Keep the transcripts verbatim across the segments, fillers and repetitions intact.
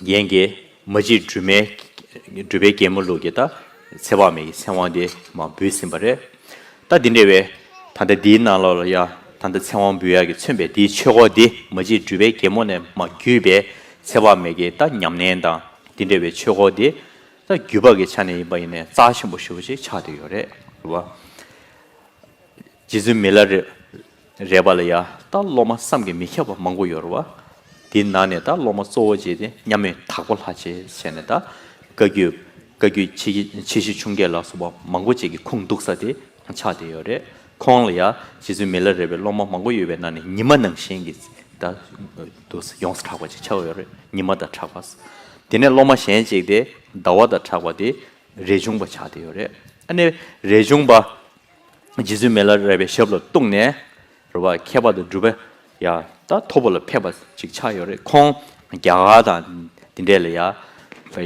ཡན་གྱིས་མ་གཅིག་སྒྲོལ་མའི་སྒྲོལ་པའི་རྒྱལ་མོ་ལུགས་ཀྱི་ད་ཚེ་དཔག་མེད་ཀྱི་ཚེ་དབང་དེ་མར་འབུལ་ཟིན་པ་རེད། ད་འདི་འདྲ་བའི་ད་ལྟ་འདིའི་ནང་ལོགས་ལ་ཡ་ད་ལྟ་ཚེ་དབང་འབུལ་ཡག་གི་མཚོན་པའི་འདིའི་ཆོས་སྐོར་འདི་མ་གཅིག་སྒྲོལ་པའི་རྒྱལ་མོ་ནས་མར་བརྒྱུད་པའི་ཚེ་དཔག་མེད་ཀྱི་ད་ཉམས་ལེན་དང་འདི་འདྲ་བའི་ཆོས་སྐོར་འདི་ད་བརྒྱུད་པ་གི་ཆ་ནས་ཡིན་པ་ཡིན་ནའི་རྩ་ཆེན་པོ་ཞེ་པོ་ཅིག་ཆགས་བསྡད་ཡོད་རེད་བ། རྗེ་བཙུན་མི་ལ་རས་རས་པ་ལ་ཡ་ད་སློབ་མ་བསམ་གྱིས་མི་ཁྱབ་པ་མང་པོ་ཡོད་རེད་བ། དེའི་ནང་ནས་ད་སློབ་མ་གཙོ་བོ་བྱས་ཏེ་མཉམ་མེད་དྭགས་པོ་ལྷ་རྗེ་ཟེར་ནས་ད་བཀའ་བརྒྱུད་བཀའ་བརྒྱུད་ཆེ་ཆེ་བཞི་ཆུང་བརྒྱད་ལ་སོགས་པ་མང་པོ་ཅིག་གི་ཁུངས་གཏུགས་ས་དེ་ཆགས་བསྡད་ཡོད་རེད། ཁོང་ལ་ཡ་རྗེ་བཙུན་མི་ལ་རས་པའི་སློབ་མ་མང་པོ་ཡོད་པའི་ནང་ནས་ཉི་མ་ནང་བཞིན་གྱི་ད་དུ་ཡོངས་སུ་གྲགས་པ་ཅིག་ཆགས་ཡོད་རེད། ཉི་མ་དང་གྲགས་པ། དེ་ནས་སློབ་མ་གཞན་ཅིག་དེ་ཟླ་བ་དང་གྲགས་པ་དེ་རས་ཆུང་པ་ཆགས་བསྡད་ཡོད་རེད། ཨ་ནི་རས་ཆུང་པ། རྗེ་བཙུན་མི་ལ་རས་པའི་ཞབས་ལ་གཏུགས་ནས་རེད་བ། མཁས་པ་དང་གྲུབ་པ་ཡ་ད་མཐོ་པོ་ལ་ཕེབས་པ་ཅིག་ཆགས་ཡོད་རེད། ཁོང་རྒྱ་གར་དང་འདི་འདྲས་ལ་ཡ་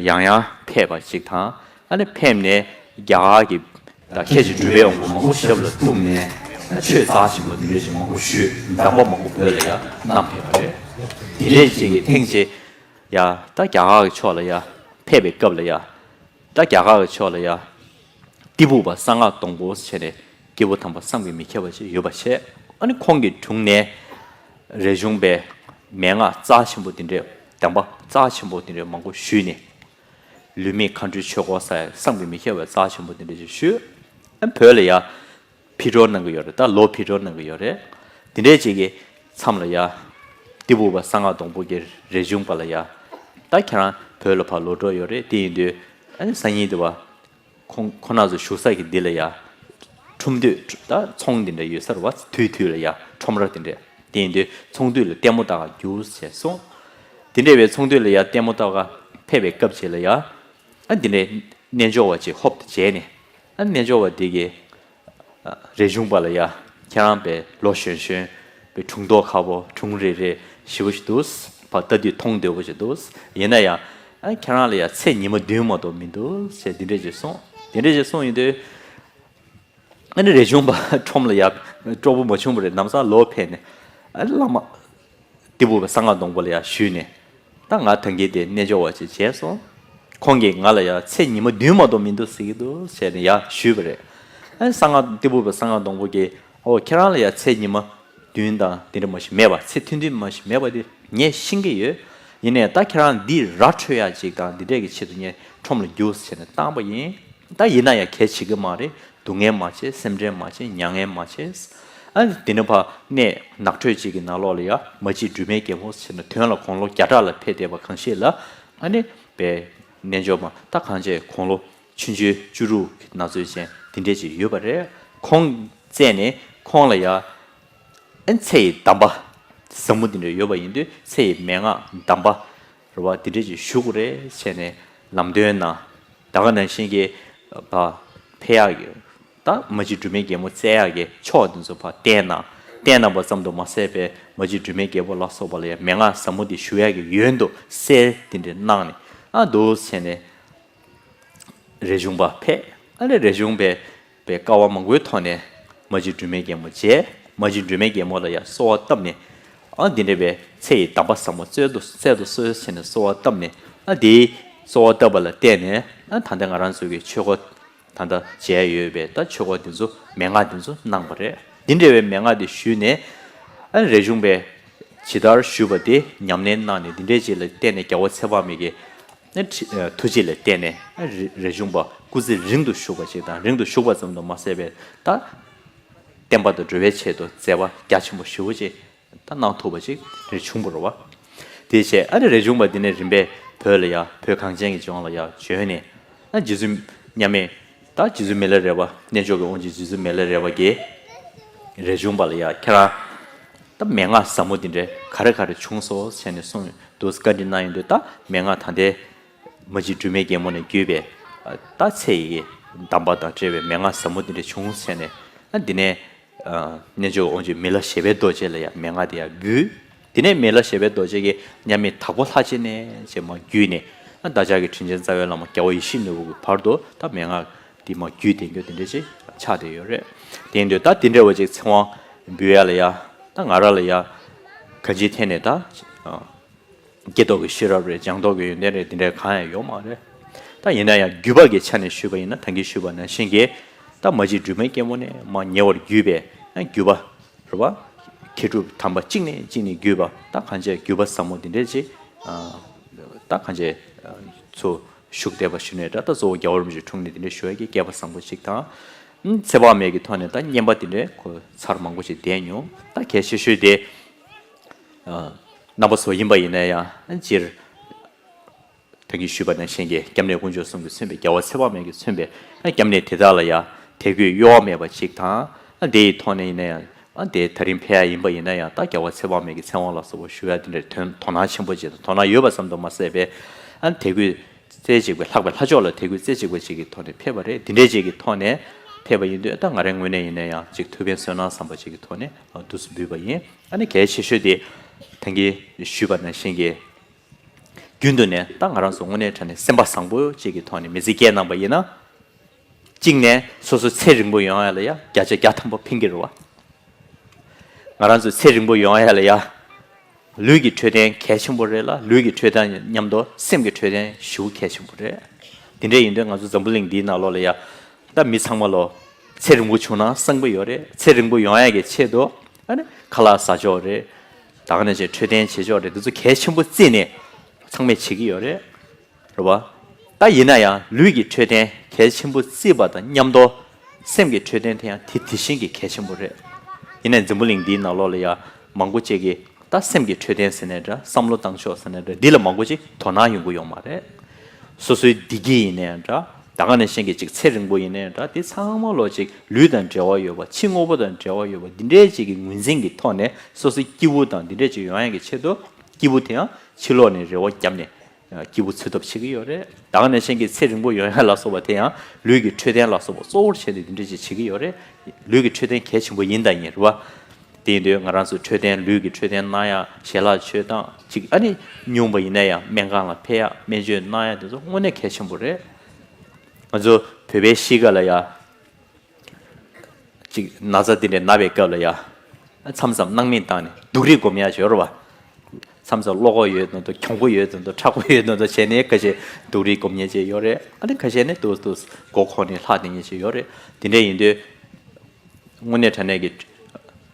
ཡང་ཡང་ཕེབས་པ་ཅིག་དང་། ཨ་ནི་ཕེབས་ནས་རྒྱ་གར་གྱི་ད་ཁྱེད་ཀྱི་གྲུབ་པའི་དབང་པོ་མང་པོ་ཞབས་ལ་གཏུགས་ནས་ཆོས་རྩ་ཆེན་པོ་འདི་འདྲས་ཅིག་མང་པོ་ཞུས། གདམས་པ་མང་པོ་བོད་ལ་ཡ་གནང་ཕེབས་པ་རེད། འདི་འདྲས་ཅིག་གི་ཐེངས་ཅིག་ཡ་ད་རྒྱ་གར་གྱི་ཕྱོགས་ལ་ཡ་ཕེབས་པའི་སྐབས་ལ་ཡ། ད་རྒྱ་གར་གྱི་ཕྱོགས་ལ་ཡ། ཏི་ཕུ་པ་གསང་སྔགས་སྡོང་པོ་ཟེར་ནས་སྐྱེས་བུ་དམ་པ་བསམ་གྱིས་མི་ཁྱབ་པ་ཞིག་ཡོད་པ་བྱས། ཨ་ནི་ཁོང་གི་དྲུང་ནས་རས་ཆུང་པའི་མན་ངག་རྩ་ཆེན་པོ་དེ་འདྲས་གདམས་པ་རྩ་ཆེན་པོ་དེ་འདྲས་མང་པོ་ཞུས་ནས། ལུས་མེད་མཁའ་འགྲོའི་ཆོས་སྐོར་ཟེར་བསམ་གྱིས་མི་ཁྱབ་པའི་རྩ་ཆེན་པོ་དེ་འདྲས་ཞིག་ཞུས། ཨ་ནི་བོད་ལ་ཡ་ཕྱིར་འགྲོ་གནང་གི་ཡོད་རེད། ད་ལོ་ཕྱིར་འགྲོ་གནང་གི་ཡོད་རེད། དེ་འདྲས་ཅིག་གི་མཚམས་ལ་ཡ། ཏི་ཕུ་པ་གསང་སྔགས་སྡོང་པོ་གི་རས་ཆུང་པ་ལ་ཡ། ད་ཁྱེད་རང་བོད་ལ་ཕར་ལོག་འགྲོ་ཡོད་རེད། དེ་ཡིན་དུས་ཨ་ནི་སང་ཉིན་དེ་བ། ཁོང་ཁོང་རྣམ་ཚོ་བཞུགས་ས་གི་འདི་ལ་ཡ། ཁྲོམ་སྡོད་ད་ཚོང་འདི་འདྲ་ཡོད་ས་རེད་བ། དུས་དུས་ལ་ཡ་ཁྲོམ་ར་འདི་འདྲ། དེ་ཡིན་དུས་ཚོང་འདུས་ལ་ལྟད་མོ་ལྟ་ག་རྒྱུགས་ཟེར་གསུངས། དེ་འདྲ་བའི་ཚོང་འདུས་ལ་ཡ་ལྟད་མོ་ལྟ་ག་ཕེབས་པའི་སྐབས་ཅིག་ལ་ཡ། ཨ་འདི་འདྲའི་རྣལ་འབྱོར་བ་ཅིག་ཧོབ་ཏེ་མཇལ་ནས། ཨ་རྣལ་འབྱོར་བ་འདི་གིས་རས་ཆུང་པ་ལ་ཡ། ཁྱེད་རང་པའི་ལོ་གཞོན་གཞོན་པའི་དྲུང་ཐོག་ཁ་པོ་དྲུང་རེ་རེ་ཞེ་པོ་ཞིག་འདུག་ཕར་ལྟ་དུས་མཐོང་འདོད་པོ་ཞིག་འདུག་ཡིན་ན་ཡང་ཨ་ཁྱེད་རང་ལ་ཡ་ཚེ་ཉི་མ་བདུན་མ་གཏོགས་མི་འདུག་ཟེར་འདི་འདྲས་ཅིག་གསུངས། འདི་འདྲས་ཅིག་གསུངས་ཡོང་དུས། ཨ་ནི་རས་ཆུང་པ་ཁྲོམ་ལ་ཡ་སྤྲོ་པོ་མ་བྱུང་བ་རེད། ལམ་སང་ལོག་ཕེབས་ནས་ཨ་བླ་མ་ཏི་ཕུ་པ་གསང་སྔགས་སྡོང་པོ་ལ་ཡ་ཞུས་ནས། ད་ང་ད་གིན་དེ་རྣལ་འབྱོར་བ་ཅིག་མཇལ་སོང་། ཁོང་གིས་ང་ལ་ཡ་ཚེ་ཉི་མ་བདུན་མ་གཏོགས་མི་འདུག་ཟེར་གྱི་འདུག་ཟེར་ནས་ཡ་ཞུས་པ་རེད། ཨ་གསང་སྔགས་ཏི་ཕུ་པ་གསང་སྔགས་སྡོང་པོ་གིས་ཨོ་ཁྱེད་རང་ལ་ཡ་ཚེ་ཉི་མ་བདུན་དང་དེ་འདྲ་མ་ཞིག་མེད་པ། ཚེ་ཐུང་ཐུང་མ་ཞིག་མེད་པ་དེ་ངས་ཤེས་ཀྱི་ཡོད། ཡིན་ནའི་ད་ཁྱེད་རང་འདི་ར་འཕྲོད་ཡ་ཅིག་དང་འདི་འདྲས་ཀྱི་ཆེད་དུ་ངས་ཁྲོམ་ལ་རྒྱུགས་ཟེར་ནས་བཏང་པ་ཡིན། ད་ཡིན་ན་ཡང་གལ་བྱེད་ཀྱི་མ་རེད། སྡུག་བསྔལ་མ་བྱེད། སེམས་ཁྲལ་མ་བྱེད། མྱ་ངན་མ་བྱེད། ཨ་ནི་དེ་ནས་ཕར་གནས་ནགས་ཁྲོད་ཅིག་གི་ནང་ལོགས་ལ་ཡ་མ་གཅིག་སྒྲོལ་མའི་རྒྱལ་མོ་ཟེར་ནས་དོན་ལ་དགུང་ལོ་བརྒྱ་ཕྲག་ལ་ཕེབས་བསྡད་པ་གང་ཞིག་ལ། ཨ་ནི་པའི་རྣལ་འབྱོར་མ་ད་གང་བྱས་དགུང་ལོ་ཆུང་ཆུང་བཅུ་དྲུག་གི་ན་ཚོད་ཅན་དེ་འདྲས་ཅིག་ཡོད་པ་རེད། ཁོང་བཙལ་ནས་ཁོང་ལ་ཡ། ཨན་ཚེ་ཡི་གདམས་པ་ཟབ་མོ་འདི་འདྲ་ཡོད་པ་ཡིན་དུས་ཚེ་ཡི་མན་ངག་གདམས་པ་རེད་བ། འདི་འདྲ་ཅིག་ཞུ་དགོས་རེད་བྱས་ནས་ལམ་སྟོན་གནང་། ད་ག་ནང་བཞིན་གྱི་ཕ་ཕེབས་ཡག་གི་ད་མ་གཅིག་སྒྲོལ་མའི་རྒྱལ་མོ་བཙལ་ཡག་གི་ཕྱོགས་འདི་ཚོ་ཕར་བསྟན་གནང་། བསྟན་གནང་པ་ཙམ་དུ་མ་ཟད་པའི་མ་གཅིག་སྒྲོལ་མའི་རྒྱལ་པོ་ལ་སོགས་པ་ལ་ཡང་མན་ངག་ཟབ་མོ་འདི་ཞུ་ཡག་གི་ཡོན་དུ་གསེར་འདི་འདྲ་གནང་ནས་ཨ་འདུག་བྱས་ནས། རས་ཆུང་པ་ཕེབས། ཨ་ནི་རས་ཆུང་པས་པའི་དཀའ་བ་མང་པོའི་ཐོག་ནས་མ་གཅིག་སྒྲོལ་མའི་རྒྱལ་མོ་མཇལ། མ་གཅིག་སྒྲོལ་མའི་རྒྱལ་མོ་ལ་ཡང་གསོལ་བ་བཏབ་ནས། ཨ་འདི་འདྲ་བའི་ཚེ་ཡི་གདམས་པ་ཟབ་མོ་སྩལ་དུ་སྩལ་དུ་གསོལ་ཟེར་ནས་གསོལ་བ་བཏབ་ནས། ཨ་དེའི་གསོལ་བ་བཏབ་པ་ལ་བརྟེན་ནས་ཨ་ད་ལྟ་ང་རང་ཚོ་གི་ཆོས་སྐོར་ད་ལྟ་མཇལ་ཡོད་པའི་ད་ཆོས་སྐོར་འདི་ཚོ་མན་ངག་འདི་ཚོ་གནང་བ་རེད། འདི་འདྲ་བའི་མན་ངག་འདི་ཞུས་ནས། ཨ་རས་ཆུང་པས་ཇི་ལྟར་ཞུས་པ་དེ་ཉམས་ལེན་གནང་ནས་འདི་འདྲའི་ཅིག་ལ་བརྟེན་ནས་རྒྱལ་བ་ཚེ་དཔག་མེད་ཀྱི། ཨ་ཁྲི་ཨ་ཐུགས་རྗེ་ལ་བརྟེན་ནས་ཨ་རི་རས་ཆུང་པ་སྐུ་ཚེ་རིང་དུ་བཞུགས་པ་ཅིག་དང་། རིང་དུ་བཞུགས་པ་ཙམ་དུ་མ་ཟད་པའི་ད་བསྟན་པ་དང་འགྲོ་བའི་ཆེད་དུ་མཛད་པ་རྒྱ་ཆེན་པོ་ཞེ་པོ་ཅིག་ད་གནང་ཐུབ་པ་ཅིག་རེད་བྱུང་བ་རེད་བ། དེ་བྱས་ཨ་རི་རས་ཆུང་པ་འདི་ནས་རིམ་པས་བོད་ལ་ཡ་བོད་གངས་ཅན་གྱི་ལྗོངས་ལ་ཡ་བྱོན་ནས་ཨ་རྗེ་བཙུན་མཉམ་མེད་ད་རྗེ་བཙུན་མི་ལ་རས་པ། རྣལ་འབྱོར་གྱི་དབང་ཕྱུག་རྗེ་བཙུན་མི་ལ་རས་པ་གིས་རས་ཆུང་པ་ལ་ཡ་ཁྱེད་རང་ད་མན་ངག་ཟབ་མོ་འདི་འདྲའི་ག་རེ་ག་རེ་བྱུང་སོང་ཟེར་ནས་གསུངས་འདུག་བཀའ་འདྲི་གནང་ཡོང་དུས་ད་མན་ངག་ད་ལྟའི་མ་གཅིག་སྒྲོལ་མའི་རྒྱལ་མོ་ནས་བརྒྱུད་པའི་ད་ཚེ་ཡི་གདམས་པ་དང་འབྲེལ་བའི་མན་ངག་ཟབ་མོ་འདི་འདྲ་བྱུང་ཟེར་ནས་ཨ་འདི་ནས་རྣལ་འབྱོར་དབང་ཕྱུག་མི་ལ་བཞད་པའི་རྡོ་རྗེ་ལ་ཡང་མན་ངག་དེ་ཡང་འབུལ། དེ་ནས་མི་ལ་བཞད་པའི་རྡོ་རྗེ་གིས་མཉམ་མེད་དྭགས་པོ་ལྷ་རྗེ་ནས་ཅེས་མ་བརྒྱུད་ནས་ཨ་བདག་ཅག་གི་དྲིན་ཅན་རྩ་བའི་བླ་མ་རྒྱལ་བ་ཡིད་བཞིན་ནོར་བུ་གི་བར་དུ་ད་མན་ངག་འདི་མ་བརྒྱུད་དེ་རྒྱུ་དེ་འདྲ་ཅིག་ཆགས་བསྡད་ཡོད་རེད། དེ་ཡིན་དུས་ད་དེ་འདྲ་བ་ཅིག་ཚེ་དབང་འབུལ་ཡ་ལ་ཡ་ད་ང་རང་ལ་ཡ་གང་ཅིའི་ཐད་ནས་ད། སྐྱེ་ཐོག་གི་ཤེས་རབ་རེད། སྦྱངས་ཐོག་གི་ཡོན་ཏན་རེད། དེ་འདྲའི་གང་ཡང་ཡོད་མ་རེད། ད་ཡིན་ན་ཡང་བརྒྱུད་པ་གི་ཆ་ནས་ཞུས་པ་ཡིན་ན། ད་གིན་ཞུས་པ་ནང་བཞིན་གྱི་ད་མ་གཅིག་སྒྲོལ་མའི་སྐྱེ་བོ་ནས་མར་ཉེ་བར་བརྒྱུད་པའི་བརྒྱུད་པ་རེད་བ། མཁས་གྲུབ་དམ་པ་གཅིག་ནས་གཅིག་ནས་བརྒྱུད་པ། ད་གང་བྱས་བརྒྱུད་པ་ཟབ་མོ་འདི་འདྲས་ཅིག་ད་གང་བྱས་ཚུར་ཞུགས་བསྡད་པ་ཞུ་ནས་འདྲ། ད་གཙོ་བོ་རྒྱལ་བ་རིན་པོ་ཆེའི་དྲུང་ནས་འདི་འདྲས་ཞུ་ཡ་གི་སྐལ་པ་བཟང་པོ་ཅིག་དང་། ཚེ་དཔག་མེད་ཀྱི་ཐོག་ནས་ད་བསྙེན་པ་འདི་འདྲས་ཁོ་ཚར་མང་པོ་ཅིག་བསྡད་མྱོང་། ད་གལ་ཆེ་ཤོས་དེ་རྣམ་པ་ཚོ་ཡིན་པ་ཡིན་ན་ཡང་། སྤྱིར་ད་གིན་ཞུས་པ་ནང་བཞིན་གྱི་སྐྱབས་གནས་དཀོན་མཆོག་གསུམ་གྱིས་མཚོན་པའི་རྒྱལ་བ་ཚེ་དཔག་མེད་ཀྱིས་མཚོན་པའི་སྐྱབས་གནས་དེ་དག་ལ་ཡང་དད་གུས་གཡོ་བ་མེད་པ་ཅིག་དང་། དེ་ཡི་ཐོག་ནས་ཡིན་ན་ཡང་། དེ་ད་རིང་ཕེབས་ཡ་ཡིན་པ་ཡིན་ན་ཡང་། ད་རྒྱལ་བ་ཚེ་དཔག་མེད་ཀྱི་ཚེ་དབང་ལ་སོགས་པ་ཞུ་ཡ་དེ་འདྲའི་དོན་དོ་སྣང་ཆེན་པོ་ཅིག་དང་། དོ་སྣང་ཡོད་པ་ཙམ་དུ་མ་ཟད་པའི་དད་གུས་རྩེ་གཅིག་པའི། ལྷག་པའི་ལྷ་མཆོག་ལ་དད་གུས་རྩེ་གཅིག་པ་ཅིག་གི་ཐོག་ནས་ཕེབས་པ་རེད། དེ་འདྲའི་ཅིག་གི་ཐོག་ནས་ཕེབས་པ་ཡིན་དུས། ད་ང་རའི་ངོས་ནས་ཡིན་ན་ཡང་ཅིག་ཐུགས་ཕན་གསོས་གནང་བསམ་པ་ཅིག་གི་ཐོག་ནས་འདུག་སེ་འབུལ་བ་ཡིན། ཨ་ནི་གལ་ཆེ་ཤོས་དེ་ད་གིན་ཞུས་པ་ནང་བཞིན་གྱི་རྒྱུན་དུ་ནས་ད་ང་རང་ཚོ་དངོས་གནས་དྲང་གནས་སེམས་པ་བཟང་པོ་ཅིག་གི་ཐོག་ནས་མི་ཚེ་སྐྱེལ་གནང་པ་ཡིན་ན། གཅིག་ནས་སོ་སོ་ཚེ་རིང་པོ་ཡོང་ཡ་ལ་ཡ་བརྒྱ་ཆ་བརྒྱ་ཐམ་པ་ཕན་གྱི་རེད་བ། ང་རང་ཚོ་ཚེ་རིང་པོ་ཡོང་ཡ་ལ་ཡ། ལུས་ཀྱི་འཕྲོད་བསྟེན་གལ་ཆེན་པོ་རེད་ལ། ལུས་ཀྱི་འཕྲོད་བསྟེན་མཉམ་དུ་སེམས་ཀྱི་འཕྲོད་བསྟེན་ཞེ་པོ་གལ་ཆེན་པོ་རེད། དེ་འདྲ་ཡིན་དུས་ང་ཚོ་འཛམ་བུ་གླིང་འདིའི་ནང་ལོགས་ལ་ཡ། ད་མི་ཚང་མ་ལོ་ཚེ་རིང་པོ་བྱུང་ན་བསམ་གྱི་ཡོད་རེད། ཚེ་རིང་པོ་ཡོང་ཡ་གི་ཆེད་དུ་ཨ་ནི་ཁ་ལག་ཟ་ཕྱོགས་རེད། ད་ག་ནང་བཞིན་འཕྲོད་བསྟེན་བྱེད་ཕྱོགས་རེད། འདི་ཚོ་གལ་ཆེན་པོ་བརྩིས་ནས་ཚང་མས་བྱེད་ཀྱི་ཡོད་རེད། རེད་བ། ད་ཡིན་ན་ཡང་ལུས་ཀྱི་འཕྲོད་བསྟེན་གལ་ཆེན་པོ་བརྩིས་པ་དང་མཉམ་དུ། སེམས་ཀྱི་འཕྲོད་བསྟེན་དེ་ཡང་དེ་དེ་བཞིན་གྱི་གལ་ཆེན་པོ་རེད། ཡིན་ནའི་འཛམ་བུ་གླིང་འདིའི་ནང་ལོགས་ལ་ཡང་མང་པོ་ཅིག་གིས་ད་སེམས་ཀྱི་འཕྲོད་བསྟེན་ཟེར་ནའི་འདྲ། བསམ་བློ་བཏང་ཕྱོགས་ཟེར་ནའི་འདྲ། འདི་ལ་མང་པོ་ཅིག་དོ་སྣང་ཡོང་གི་ཡོད་མ་རེད། སོ་སོའི་བདེ་སྐྱིད་ཡིན་ནའི་འདྲ། ད་ག་ནང་བཞིན་གྱི་ཅིག་ཚེ་རིང་པོ་ཡིན་ནའི་འདྲ། དེ་ཚང་མ་ལོ་ཅིག་ལུས་དང་འབྲེལ་བ་ཡོད་པ། ཕྱི་དངོས་པོ་དང་འབྲེལ་བ་ཡོད་པ། འདི་འདྲའི་ཅིག་གི་ངོས་འཛིན་གྱི་ཐོག་ནས་སོ་སོའི་སྐྱིད་པོ་དང་འདི་འདྲའི་ཅིག་ཡོང་ཡ་གི་ཆེད་དུ། སྐྱིད་པོ་དེ་ཡང་ཕྱི་ལོགས་ནས་རེ་བ་བརྒྱབ་ནས་སྐྱིད་པོ་འཚོལ་ཐབས་བྱེད་ཀྱི་ཡོད་རེད། ད་ག་ནང་བཞིན་གྱི་ཚེ་རིང་པོ་ཡོང་ཡ་ལ་སོགས་པ་དེ་ཡང་ལུས་ཀྱི་འཕྲོད་བསྟེན་ལ་སོགས་པ་གཙོ་བོར་བྱས་ནས་འདི་འདྲ་ཅིག་བྱེད་ཀྱི་ཡོད་རེད། ལུས་ཀྱི་འཕྲོད་བསྟེན་གལ་ཆེན་པོ་ཡིན་དང་ཡིན་རེད་བ། དེ་ཡིན་དུས་ང་རང་ཚོ་འཕྲོད་བསྟེན། ལུས་ཀྱི་འཕྲོད་བསྟེན་གནང་ཡ། ཞལ་ལག་མཆོད་སྟངས་ཅིག་ཨ་ནི་སྨྱུང་པ་ཡིན་ན་ཡང་སྨན་ཁང་ལ་ཕེབས་ཡ། སྨན་བཅོས་གནང་ཡ་དེ་ཚོ་དངོས་གནས་གལ་ཆེན་པོ་རེད། ང་ཚོ་བོད་པའི་གཤིས་ཀ་ལ་ཡ། ཅིག་ན་ཚ་དེ་འདྲའི་ན་བའི་སྐབས་ལ་ཡ། མཚམས་མཚམས་སྣང་མེད་བཏང་ནས་སྡུག་རུས་སྒོམ་ཡ་ཅིག་ཡོད་རེད་བ། མཚམས་མཚམས་བློ་ཁོག་ཡོད་མདོག་མདོག། གྱོང་པོ་ཡོད་མདོག་མདོག། མཁྲེགས་པོ་ཡོད་མདོག་མདོག་བྱས་ནས་ཁ་ཤས་སྡུག་རུས་སྒོམ་མཁན་ཅིག་ཡོད་རེད། ཨ་ནི་ཁ་ཤས་ནི་ཏོག་ཏོག་མགོ་འཁོར་ནས་ལྷག་བསྡད་མཁན་ཅིག་ཡོད་རེད། དེ་འདྲ་ཡིན་དུས། དངོས་གནས་དྲང་གནས་ཀྱི་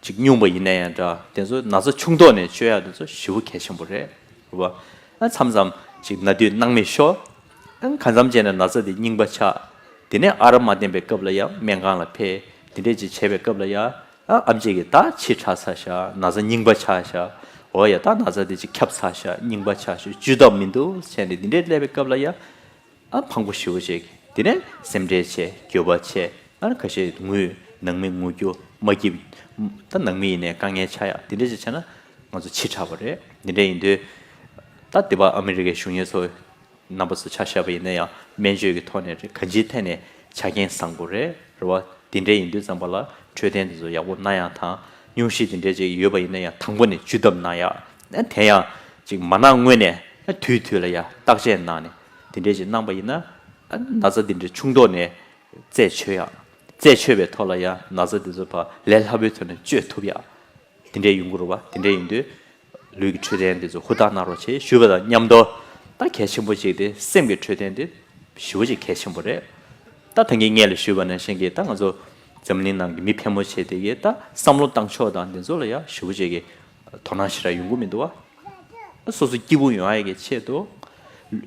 ཅིག་སྨྱུང་པ་ཡིན་ན་ཡང་འདྲ། དེ་ཚོ་ན་ཚ་ཆུང་ཐོག་ནས་བཅོས་ཡ་དེ་ཚོ་ཞེ་པོ་གལ་ཆེན་པོ་རེད། རེད་བ། ཨ་མཚམས་མཚམས་ཅིག་ན་དུས་སྣང་མེད་ཤོར། ཨ་གང་འཚམ་བྱས་ན་ན་ཚ་དེ་རྙིང་པ་ཆགས། དེ་ནས་ཨ་རག་མ་བསྟེན་པའི་སྐབས་ལ་ཡང་སྨན་ཁང་ལ་ཕེབས། དེ་འདྲས་ཅིག་བྱས་པའི་སྐབས་ལ་ཡང་། ཨ་ཨེམ་ཆི་གིས་ད་ཕྱི་དྲགས་ཚར་ཤག་ན་ཚ་རྙིང་པ་ཆགས་ཤག་འོ་ཡ། ད་ན་ཚ་དེ་ཅིག་ཁྱབ་ཚར་ཤག་རྙིང་པ་ཆགས་ཤག་བཅོས་ཐབས་མི་འདུག་བྱས་ནས་དེ་འདྲས་སླེབས་པའི་སྐབས་ལ་ཡང་། ཨ་ཕངས་པོ་ཞེ་པོ་ཅིག་དེ་ནས་སེམས་ཁྲལ་བྱས། འགྱོད་པ་བྱས། ཨ་ཁ་ཤས་ངུས། ནང་མི་ངུ་རྒྱུ་མ་སྐྱིད། ད་ནང་མི་ཡིན་ནའི་དཀའ་ངལ་ཆགས་ཡ། དེ་འདྲས་ཅིག་བྱས་ན་ང་ཚོ་ཕྱི་དྲགས་པ་རེད། དེ་འདྲས་ཡིན་དུས། ད་དེ་བ་ཨ་མི་རི་ཀའི་གཞོན་སྐྱེས་ཚོ་རྣམ་པ་ཚོ་ཆ་བཞག་པ་ཡིན་ན་ཡང་། སྨན་བཅོས་ཀྱི་ཐོག་ནས་རེད། གང་ཅིའི་ཐད་ནས་ཆ་རྐྱེན་བཟང་པོ་རེད། རེད་བ། དེ་འདྲས་ཡིན་དུས་ཙམ་པ་ལ་འཕྲོད་བསྟེན་དེ་ཚོ་ཡག་པོ་གནང་ཡག་དང་། སྙུང་གཞི་དེ་འདྲས་ཅིག་ཡོད་པ་ཡིན་ན་ཡང་དང་པོ་ནས་བཅོས་ཐབས་གནང་ཡག་དེ་ཡང་ཅིག་མ་གནང་སྔོན་ནས་དུས་དུས་ལ་ཡང་བརྟག་དཔྱད་གནང་ནས་དེ་འདྲས་ཅིག་གནང་པ་ཡིན་ན། ན་ཚ་དེ་འདྲས་ཆུང་ཐོག་ནས་རྩད་ཆོད་ཡག་རྩད་ཆོད་པའི་ཐོག་ལ་ཡང་ན་ཚ་དེ་ཚོ་ཕར་ལས་སླ་པོའི་ཐོག་ནས་བཅོས་ཐུབ་ཡག་དེ་འདྲས་ཡོང་གི་རེད་བ། དེ་འདྲས་ཡིན་དུས། ལུས་ཀྱི་འཕྲོད་བསྟེན་དེ་ཚོ་ཧུར་ཐག་གནང་རོགས་བྱེད་ཞུས་པ་དང་མཉམ་དུ། ད་གལ་ཆེན་པོ་གཅིག་དེ་སེམས་ཀྱི་འཕྲོད་བསྟེན་དེ་ཞེ་པོ་ཅིག་གལ་ཆེན་པོ་རེད། ད་ད་གིན་སྔོན་ལ་ཞུས་པ་ནང་བཞིན་གྱི། ད་ང་ཚོ་འཛམ་གླིང་ནང་གི་མི་ཕལ་མོ་ཆེ་དེ་གིས་ད་བསམ་བློ་བཏང་ཕྱོགས་དང་དེ་ཚོ་ལ་ཡང་ཞེ་པོ་ཅིག་གི་དོ་སྣང་ཞེ་དྲག་ཡོང་གི་མི་འདུག་བ། སོ་སོ་སྐྱིད་པོ་ཡོང་ཡ་གི་ཆེད་དུ།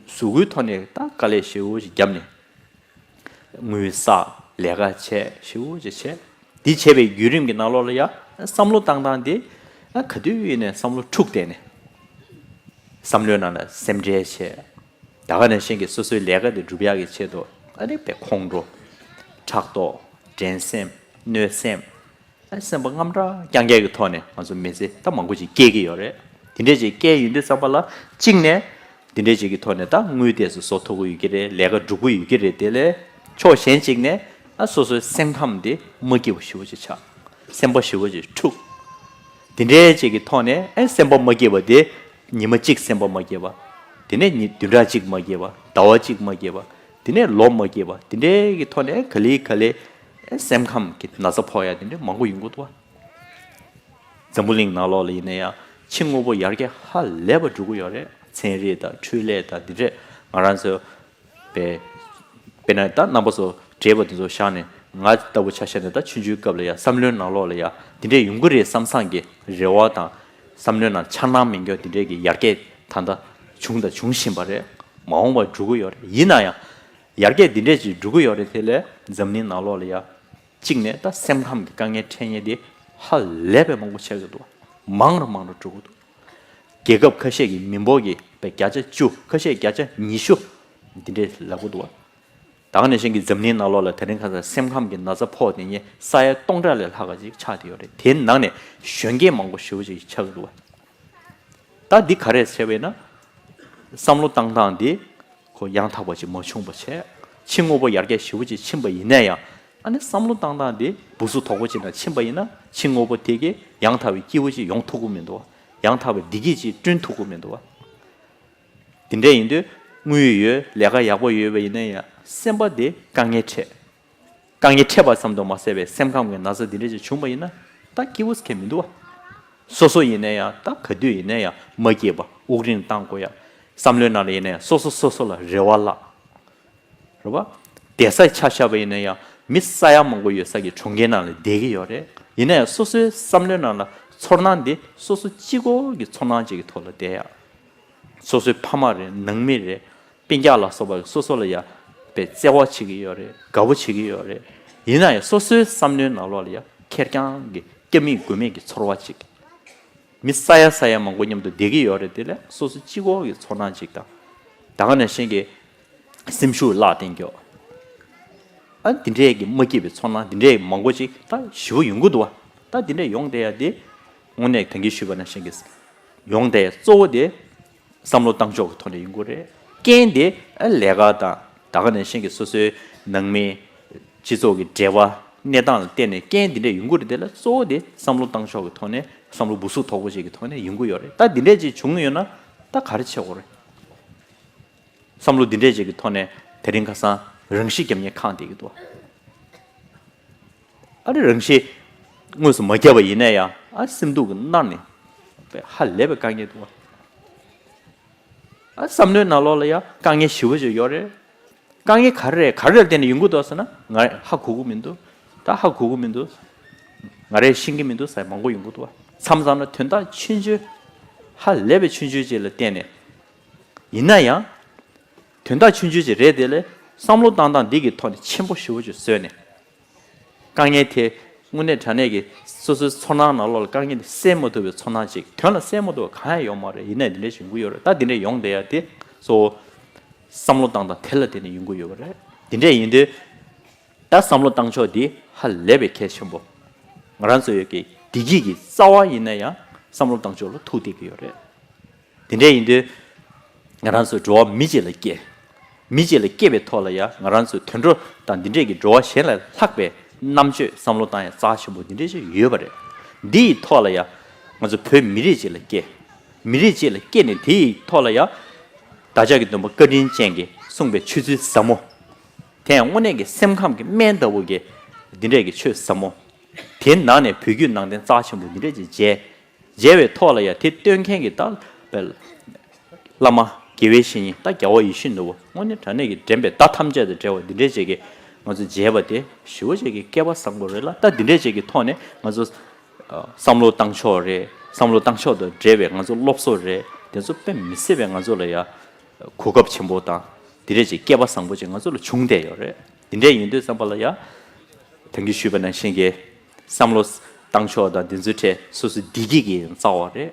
གཟུགས་པོའི་ཐོག་ནས་ད་དཀའ་ལས་ཞེ་པོ་ཅིག་བརྒྱབ་ནས། དངུལ་བསགས། ལས་ཀ་བྱས། ཞེ་པོ་ཅིག་བྱས། འདི་བྱས་པའི་བརྒྱུད་རིམ་གྱི་ནང་ལོགས་ལ་ཡང་བསམ་བློ་བཏང་སྟངས་དེ་ག་དུས་ཡིན་ནའི་བསམ་བློ་འཁྲུག་བསྡད་ནས། བསམ་བློའི་ནང་ལ་སེམས་ཁྲལ་བྱས། ད་ག་ནང་བཞིན་གྱི་སོ་སོའི་ལས་ཀ་དེ་སྒྲུབ་ཡག་གི་ཆེད་དུ་ཨ་ནི་དཔེ་ཁོང་ཁྲོ། ཕྲག་དོག་འགྲན་སེམས། གནོད་སེམས། ཨ་སེམས་པ་དངངས་སྐྲག་རྐྱང་རྐྱང་གི་ཐོག་ནས་ང་ཚོ་མི་ཚེ་ད་མང་པོ་ཅིག་སྐྱེལ་གྱི་ཡོད་རེད། དེ་འདྲས་ཅིག་སྐྱེལ་ཡོང་དུས་ཙམ་པ་ལ། གཅིག་ནས་དེ་འདྲས་ཅིག་གི་ཐོག་ནས་ད་དངུལ་དེ་ཚོ་བཟོ་ཐུབ་ཀྱི་ཡོད་ཀྱི་རེད། ལས་ཀ་སྒྲུབ་ཀྱི་ཡོད་ཀྱི་རེད། དེ་ལས་ཕྱོགས་གཞན་གཅིག་ནས་ཨ་སོ་སོའི་སེམས་ཁམས་དེ་མ་སྐྱིད་པོ་ཞེ་པོ་ཅིག་ཆགས། སེམས་པ་ཞེ་པོ་ཅིག་འཁྲུགས། དེ་འདྲས་ཅིག་གི་ཐོག་ནས་ཨ་སེམས་པ་མ་སྐྱིད་པ་དེ་ཉི་མ་གཅིག་སེམས་པ་མ་སྐྱིད་པ། དེ་ནས་ཉི་བདུན་ཕྲག་གཅིག་མ་སྐྱིད་པ། ཟླ་བ་གཅིག་མ་སྐྱིད་པ། དེ་ནས་ལོ་མ་སྐྱིད་པ། དེ་འདྲའི་གི་ཐོག་ནས་ག་ལེ་ག་ལེ་སེམས་ཁམས་ཀྱི་ན་ཚ་ཕོག་ཡ་དེ་འདྲ་མང་པོ་ཡོང་གི་འདུག་བ། འཛམ་བུ་གླིང་ནང་ལོགས་ལ་ཡིན་ན་ཡང་ཕྱི་དངོས་པོ་ཡར་རྒྱས་ཧ་ལས་པ་འགྲོ་གི་ཡོད་རེད། ཚན་རིག་དང་འཕྲུལ་ལས་དང་འདི་འདྲས་ང་རང་ཚོ་པའི་དཔེར་ན་ད་རྣམ་པ་ཚོ་བགྲེས་པ་དེ་ཚོ་བཞག་ནས་ང་ལྟ་བུ་ཆ་བཞག་ནས་ད་ཆུང་ཆུང་སྐབས་ལ་ཡ་བསམ་བློའི་ནང་ལོགས་ལ་ཡ་འདི་འདྲས་ཡོང་གི་རེད་བསམ་བསམ་གྱི་རེ་བ་དང་བསམ་བློའི་ནང་འཆར་སྣང་མི་འགྱུར་འདི་འདྲས་ཀྱི་ཡར་རྒྱས་ད་ལྟ་བྱུང་དང་འབྱུང་བཞིན་པ་རེད། མ་འོངས་པར་འགྲོ་གི་ཡོད་རེད། ཡིན་ན་ཡང་ཡར་རྒྱས་འདི་འདྲས་ཅིག་འགྲོ་གི་ཡོད་རེད། དེ་ལས་འཛམ་གླིང་ནང་ལོགས་ལ་ཡ་གཅིག་ནས་ད་སེམས་ཁམས་ཀྱི་དཀའ་ངལ་འཕྲད་མཁན་དེ་ཧ་ལས་པའི་མང་པོ་ཆགས་ཀྱི་འདུག་མང་རུ་མང་རུ་འགྲོ་གི་འདུག་རྒྱལ་ཁབ་ཁ་ཤས་ཀྱི་མི་འབོར་གྱི་བརྒྱ་ཆ་བཅུ། ཁ་ཤས་བརྒྱ་ཆ་ཉི་ཤུ་འདི་འདྲས་ལབ་གི་འདུག་ད་ག་ནང་བཞིན་གྱི་འཛམ་གླིང་ནང་ལོགས་ལ་དེ་རིང་ཁ་སང་སེམས་ཁམས་ཀྱི་ན་ཚ་ཕོག་དེ་ཉིད་ས་ཡ་སྟོང་ཕྲག་ལས་ལྷག་པ་ཅིག་ཆགས་བསྡད་ཡོད་རེད། དེའི་ནང་ནས་གཞོན་སྐྱེས་མང་པོ་ཞེ་པོ་ཅིག་ཆགས་ཀྱི་འདུག་ད་འདི་ག་རེ་བྱས་པས་ན། བསམ་བློ་བཏང་སྟངས་འདི་ཁོ་ཡང་དག་པ་ཅིག་མ་བྱུང་བ་བྱས། ཕྱི་དངོས་པོ་ཡར་རྒྱས་ཞེ་པོ་ཅིག་ཕྱིན་པ་ཡིན་ན་ཡང་། ཨ་ནི་བསམ་བློ་བཏང་སྟངས་འདི་སྦུ་སུ་དོག་པོ་ཅིག་ནང་ཕྱིན་པ་ཡིན་ན་ཕྱི་དངོས་པོ་དེ་གིས་ཡང་དག་པའི་སྐྱིད་པོ་ཅིག་ཡོང་ཐུབ་ཀྱི་མི་འདུག་བ། ཡང་དག་པའི་བདེ་སྐྱིད་ཅིག་བསྐྲུན་ཐུབ་ཀྱི་མི་འདུག་བ། དེ་འདྲ་ཡིན་དུས་དངུལ་ཡོད། ལས་ཀ་ཡག་པོ་ཡོད་པ་ཡིན་ན་ཡང་སེམས་པ་དེ་དཀའ་ངལ་འཕྲད། དཀའ་ངལ་འཕྲད་པ་ཙམ་དུ་མ་ཟད་པའི་སེམས་ཁམས་ཀྱི་ན་ཚ་འདི་འདྲ་ཅིག་བྱུང་བ་ཡིན་ན་ད་སྐྱིད་པོ་ཟེར་མཁན་མི་འདུག་བ། སོ་སོ་ཡིན་ན་ཡང་ད་ག་དུས་ཡིན་ན་ཡང་མ་སྐྱིད་པ་དབུགས་རིང་བཏང་དགོས་ཡ། བསམ་བློའི་ནང་ལ་ཡིན་ན་ཡང་སོ་སོ་སོ་སོ་ལ་རེ་བ་བརླག་རེད་བ། བསྡད་ས་ཆ་བཞག་པ་ཡིན་ན་ཡང་མི་ས་ཡ་མང་པོ་ཡོད་ས་ཀྱི་གྲོང་ཁྱེར་ནང་ལ་བསྡད་ཀྱི་ཡོད་རེད། ཡིན་ན་ཡང་སོ་སོའི་བསམ་བློའི་ནང་ལ་ཚོར་སྣང་འདི་སོ་སོ་གཅིག་པོ་གི་ཚོར་སྣང་ཅིག་གི་ཐོག་ལ་བསྡད་ཡ། སོ་སོའི་ཕ་མ་རེད། ནང་མི་རེད། སྤུན་ཀྱག་ལ་སོགས་པ་སོ་སོ་ལ་ཡ་དཔེ་བརྩེ་བ་བྱེད་ཀྱི་ཡོད་རེད། དགའ་པོ་བྱེད་ཀྱི་ཡོད་རེད། ཡིན་ན་ཡང་སོ་སོའི་བསམ་བློའི་ནང་ལོགས་ལ་ཡ་ཁེར་རྐྱང་གི་སྐྱབས་མེད་མགོན་མེད་ཀྱི་ཚོར་བ་ཅིག་མི་ས་ཡ་ས་ཡ་མང་པོ་མཉམ་དུ་བསྡད་ཀྱི་ཡོད་རེད། དེ་ལས་སོ་སོ་གཅིག་པོ་གི་ཚོར་སྣང་ཅིག་དང་། ད་ག་ནང་བཞིན་གྱི་སེམས་ཤུགས་བརླག་བསྡད་མཁན། ཨ་འདི་འདྲས་ཀྱི་མ་སྐྱིད་པའི་ཚོར་སྣང་འདི་འདྲས་མང་པོ་ཅིག་ད་ཞེ་པོ་ཡོང་གི་འདུག་བ། ད་འདི་འདྲས་ཡོང་བསྡད་ཡ་དེ་དངོས་གནས་ད་གིན་ཞུས་པ་ནང་བཞིན་གྱི་ཡོང་བསྡད་ཡ་གཙོ་བོ་དེ་བསམ་བློ་བཏང་ཕྱོགས་ཀྱི་ཐོག་ནས་ཡོང་གི་རེད། རྐྱེན་དེ་ཨ་ལས་ཀ་དང་ད་ག་ནང་བཞིན་གྱི་སོ་སོའི་ནང་མི་སྤྱི་ཚོགས་ཀྱི་འབྲེལ་བ་གནས་སྟངས་ལ་བརྟེན་ནས་རྐྱེན་འདི་འདྲས་ཡོང་གི་རེད། དེ་ལ་གཙོ་བོ་དེ་བསམ་བློ་བཏང་ཕྱོགས་ཀྱི་ཐོག་ནས་བསམ་བློ་སྦུ་སུ་དོག་པོ་ཞིག་གི་ཐོག་ནས་ཡོང་གི་ཡོད་རེད། ད་འདི་འདྲས་ཅིག་བྱུང་ཡོད་ན་ད་ག་རེ་བྱེད་དགོས་རེད། བསམ་བློ་འདི་འདྲས་ཅིག་གི་ཐོག་ནས་དེ་རིང་ཁ་སང་རང་ཤི་རྒྱབ་མཁན་གང་བསྡད་ཀྱི་འདུག་ཨ་རི་རང་ཤི་དངོས་སུ་མ་བརྒྱབ་པ་ཡིན་ན་ཡང་ཨ་སེམས་སྡུག་གི་མནར་ནས་ཧ་ལས་པའི་དཀའ་ངལ་འདུག་ཨ་བསམ་བློའི་ནང་ལོགས་ལ་ཡང་དཀའ་ངལ་ཞེ་པོ་ཅིག་ཡོད་རེད། དཀའ་ངལ་ག་རེ་རེད། ག་རེ་ལ་བརྟེན་ནས་ཡོང་གི་འདུག་ཟེར་ན་ང་ཧ་གོ་གི་མི་འདུག་ད་ཧ་གོ་གི་མི་འདུག་ང་རས་ཤེས་ཀྱི་མི་འདུག་ཟེར་མང་པོ་ཡོང་གི་འདུག་བ། མཚམས་མཚམས་ལ་དོན་དག་ཆུང་ཆུང་ཧ་ལས་པའི་ཆུང་ཆུང་ཅིག་ལ་བརྟེན་ནས། ཡིན་ན་ཡང་། དོན་དག་ཆུང་ཆུང་ཅིག་རེད། དེ་ལས་བསམ་བློ་བཏང་སྟངས་འདི་གི་ཐོག་ནས་ཆེན་པོ་ཞེ་པོ་ཅིག་བཟོས་ནས། དཀའ་ངལ་དེ་དངོས་གནས་དྲང་གནས་ཀྱི་སོ་སོའི་ཚོར་སྣང་ནང་ལོགས་ལ་དཀའ་ངལ་དེ་སེལ་མ་ཐུབ་པའི་ཚོར་སྣང་ཅིག་དོན་ལ་སེལ་མ་ཐུབ་པ་གང་ཡང་ཡོད་མ་རེད། ཡིན་ནའི་འདི་འདྲ་ཞིག་ཡོང་གི་ཡོད་རེད། ད་འདི་འདྲ་ཡོང་བསྡད་ཡ་དེ་གཙོ་བོ་བསམ་བློ་བཏང་སྟངས་དེ་ལ་བརྟེན་ནས་ཡོང་གི་ཡོད་པ་རེད། འདི་འདྲ་ཡིན་དུས། ད་བསམ་བློ་བཏང་ཕྱོགས་འདི་ཧ་ལས་པའི་གལ་ཆེན་པོ། ང་རང་ཚོ་ཡོད་ཀྱི་བདེ་སྐྱིད་ཀྱི་རྩ་བ་ཡིན་ན་ཡང་བསམ་བློ་བཏང་ཕྱོགས་ལ་ཐུག་བསྡད་ཀྱི་ཡོད་རེད། དེ་འདྲ་ཡིན་དུས་ང་རང་ཚོ་འགྲོ་བ་མི་གཅིག་ལ་སྐྱེ། མི་གཅིག་ལ་སྐྱེ་བའི་ཐོག་ལ་ཡང་ང་རང་ཚོའི་དུད་འགྲོ་དང་འདི་འདྲས་ཀྱི་འགྲོ་བ་གཞན་ལས་ལྷག་པའི་རྣམ་དཔྱོད་བསམ་བློ་བཏང་ཡ་རྩ་ཆེན་པོ་འདི་འདྲས་ཅིག་ཡོད་པ་རེད། འདི་ཡི་ཐོག་ལ་ཡང་ང་ཚོ་བོད་མི་རིགས་གཅིག་ལ་སྐྱེ། མི་རིགས་གཅིག་ལ་སྐྱེས་ནས་དེ་ཡི་ཐོག་ལ་ཡང་བདག་ཅག་གི་སྟོན་པ་བཀའ་དྲིན་ཅན་གྱིས་གསུངས་པའི་ཆོས་ཚུལ་ཟབ་མོ། དེ་ཡང་དངོས་གནས་ཀྱི་སེམས་ཁམས་ཀྱི་སྨན་ལྟ་བུ་གི་འདི་འདྲས་ཀྱི་ཆོས་ཟབ་མོ། དེའི་ནང་ནས་བོད་བརྒྱུད་ནང་བསྟན་རྩ་ཆེན་པོ་འདི་འདྲས་ཀྱི་མཇལ། མཇལ་བའི་ཐོག་ལ་ཡང་དེ་སྟོན་མཁན་གྱི་ད་བླ་མ་དགེ་བའི་བཤེས་གཉེན་ད་རྒྱལ་བ་ཡིད་བཞིན་ནོར་བུ་དངོས་གནས་དྲང་གནས་ཀྱི་འདྲེན་པའི་མདའ་ཐམས་ཅད་དང་བྲལ་བ་འདི་འདྲས་ཅིག་གི་ང་ཚོ་མཇལ་བ་དེ་ཞེ་པོ་ཅིག་གི་སྐལ་བ་བཟང་པོ་རེད་ལ། ད་འདི་འདྲས་ཅིག་གི་ཐོག་ནས་ང་ཚོ་བསམ་བློ་བཏང་ཕྱོགས་རེད། བསམ་བློ་བཏང་ཕྱོགས་དང་འབྲེལ་བའི་ང་ཚོ་སློབ་གསོ་རེད། དེ་ཚོ་དཔེ་མི་སྲིད་པའི་ང་ཚོ་ལ་ཡ་གོ་སྐབས་ཆེན་པོ་དང་དེ་འདྲས་ཅིག་སྐལ་བ་བཟང་པོ་ཅིག་ང་ཚོ་ལ་བྱུང་བསྡད་ཡོད་རེད། དེ་འདྲས་ཡིན་དུས་ཙམ་པ་ལ་ཡ་ད་གིན་ཞུས་པ་ནང་བཞིན་གྱི་བསམ་བློ་བཏང་ཕྱོགས་དང་དེ་ཚོའི་གྲས་སོ་སོའི་བདེ་སྐྱིད་ཀྱི་ཡང་རྩ་བ་རེད།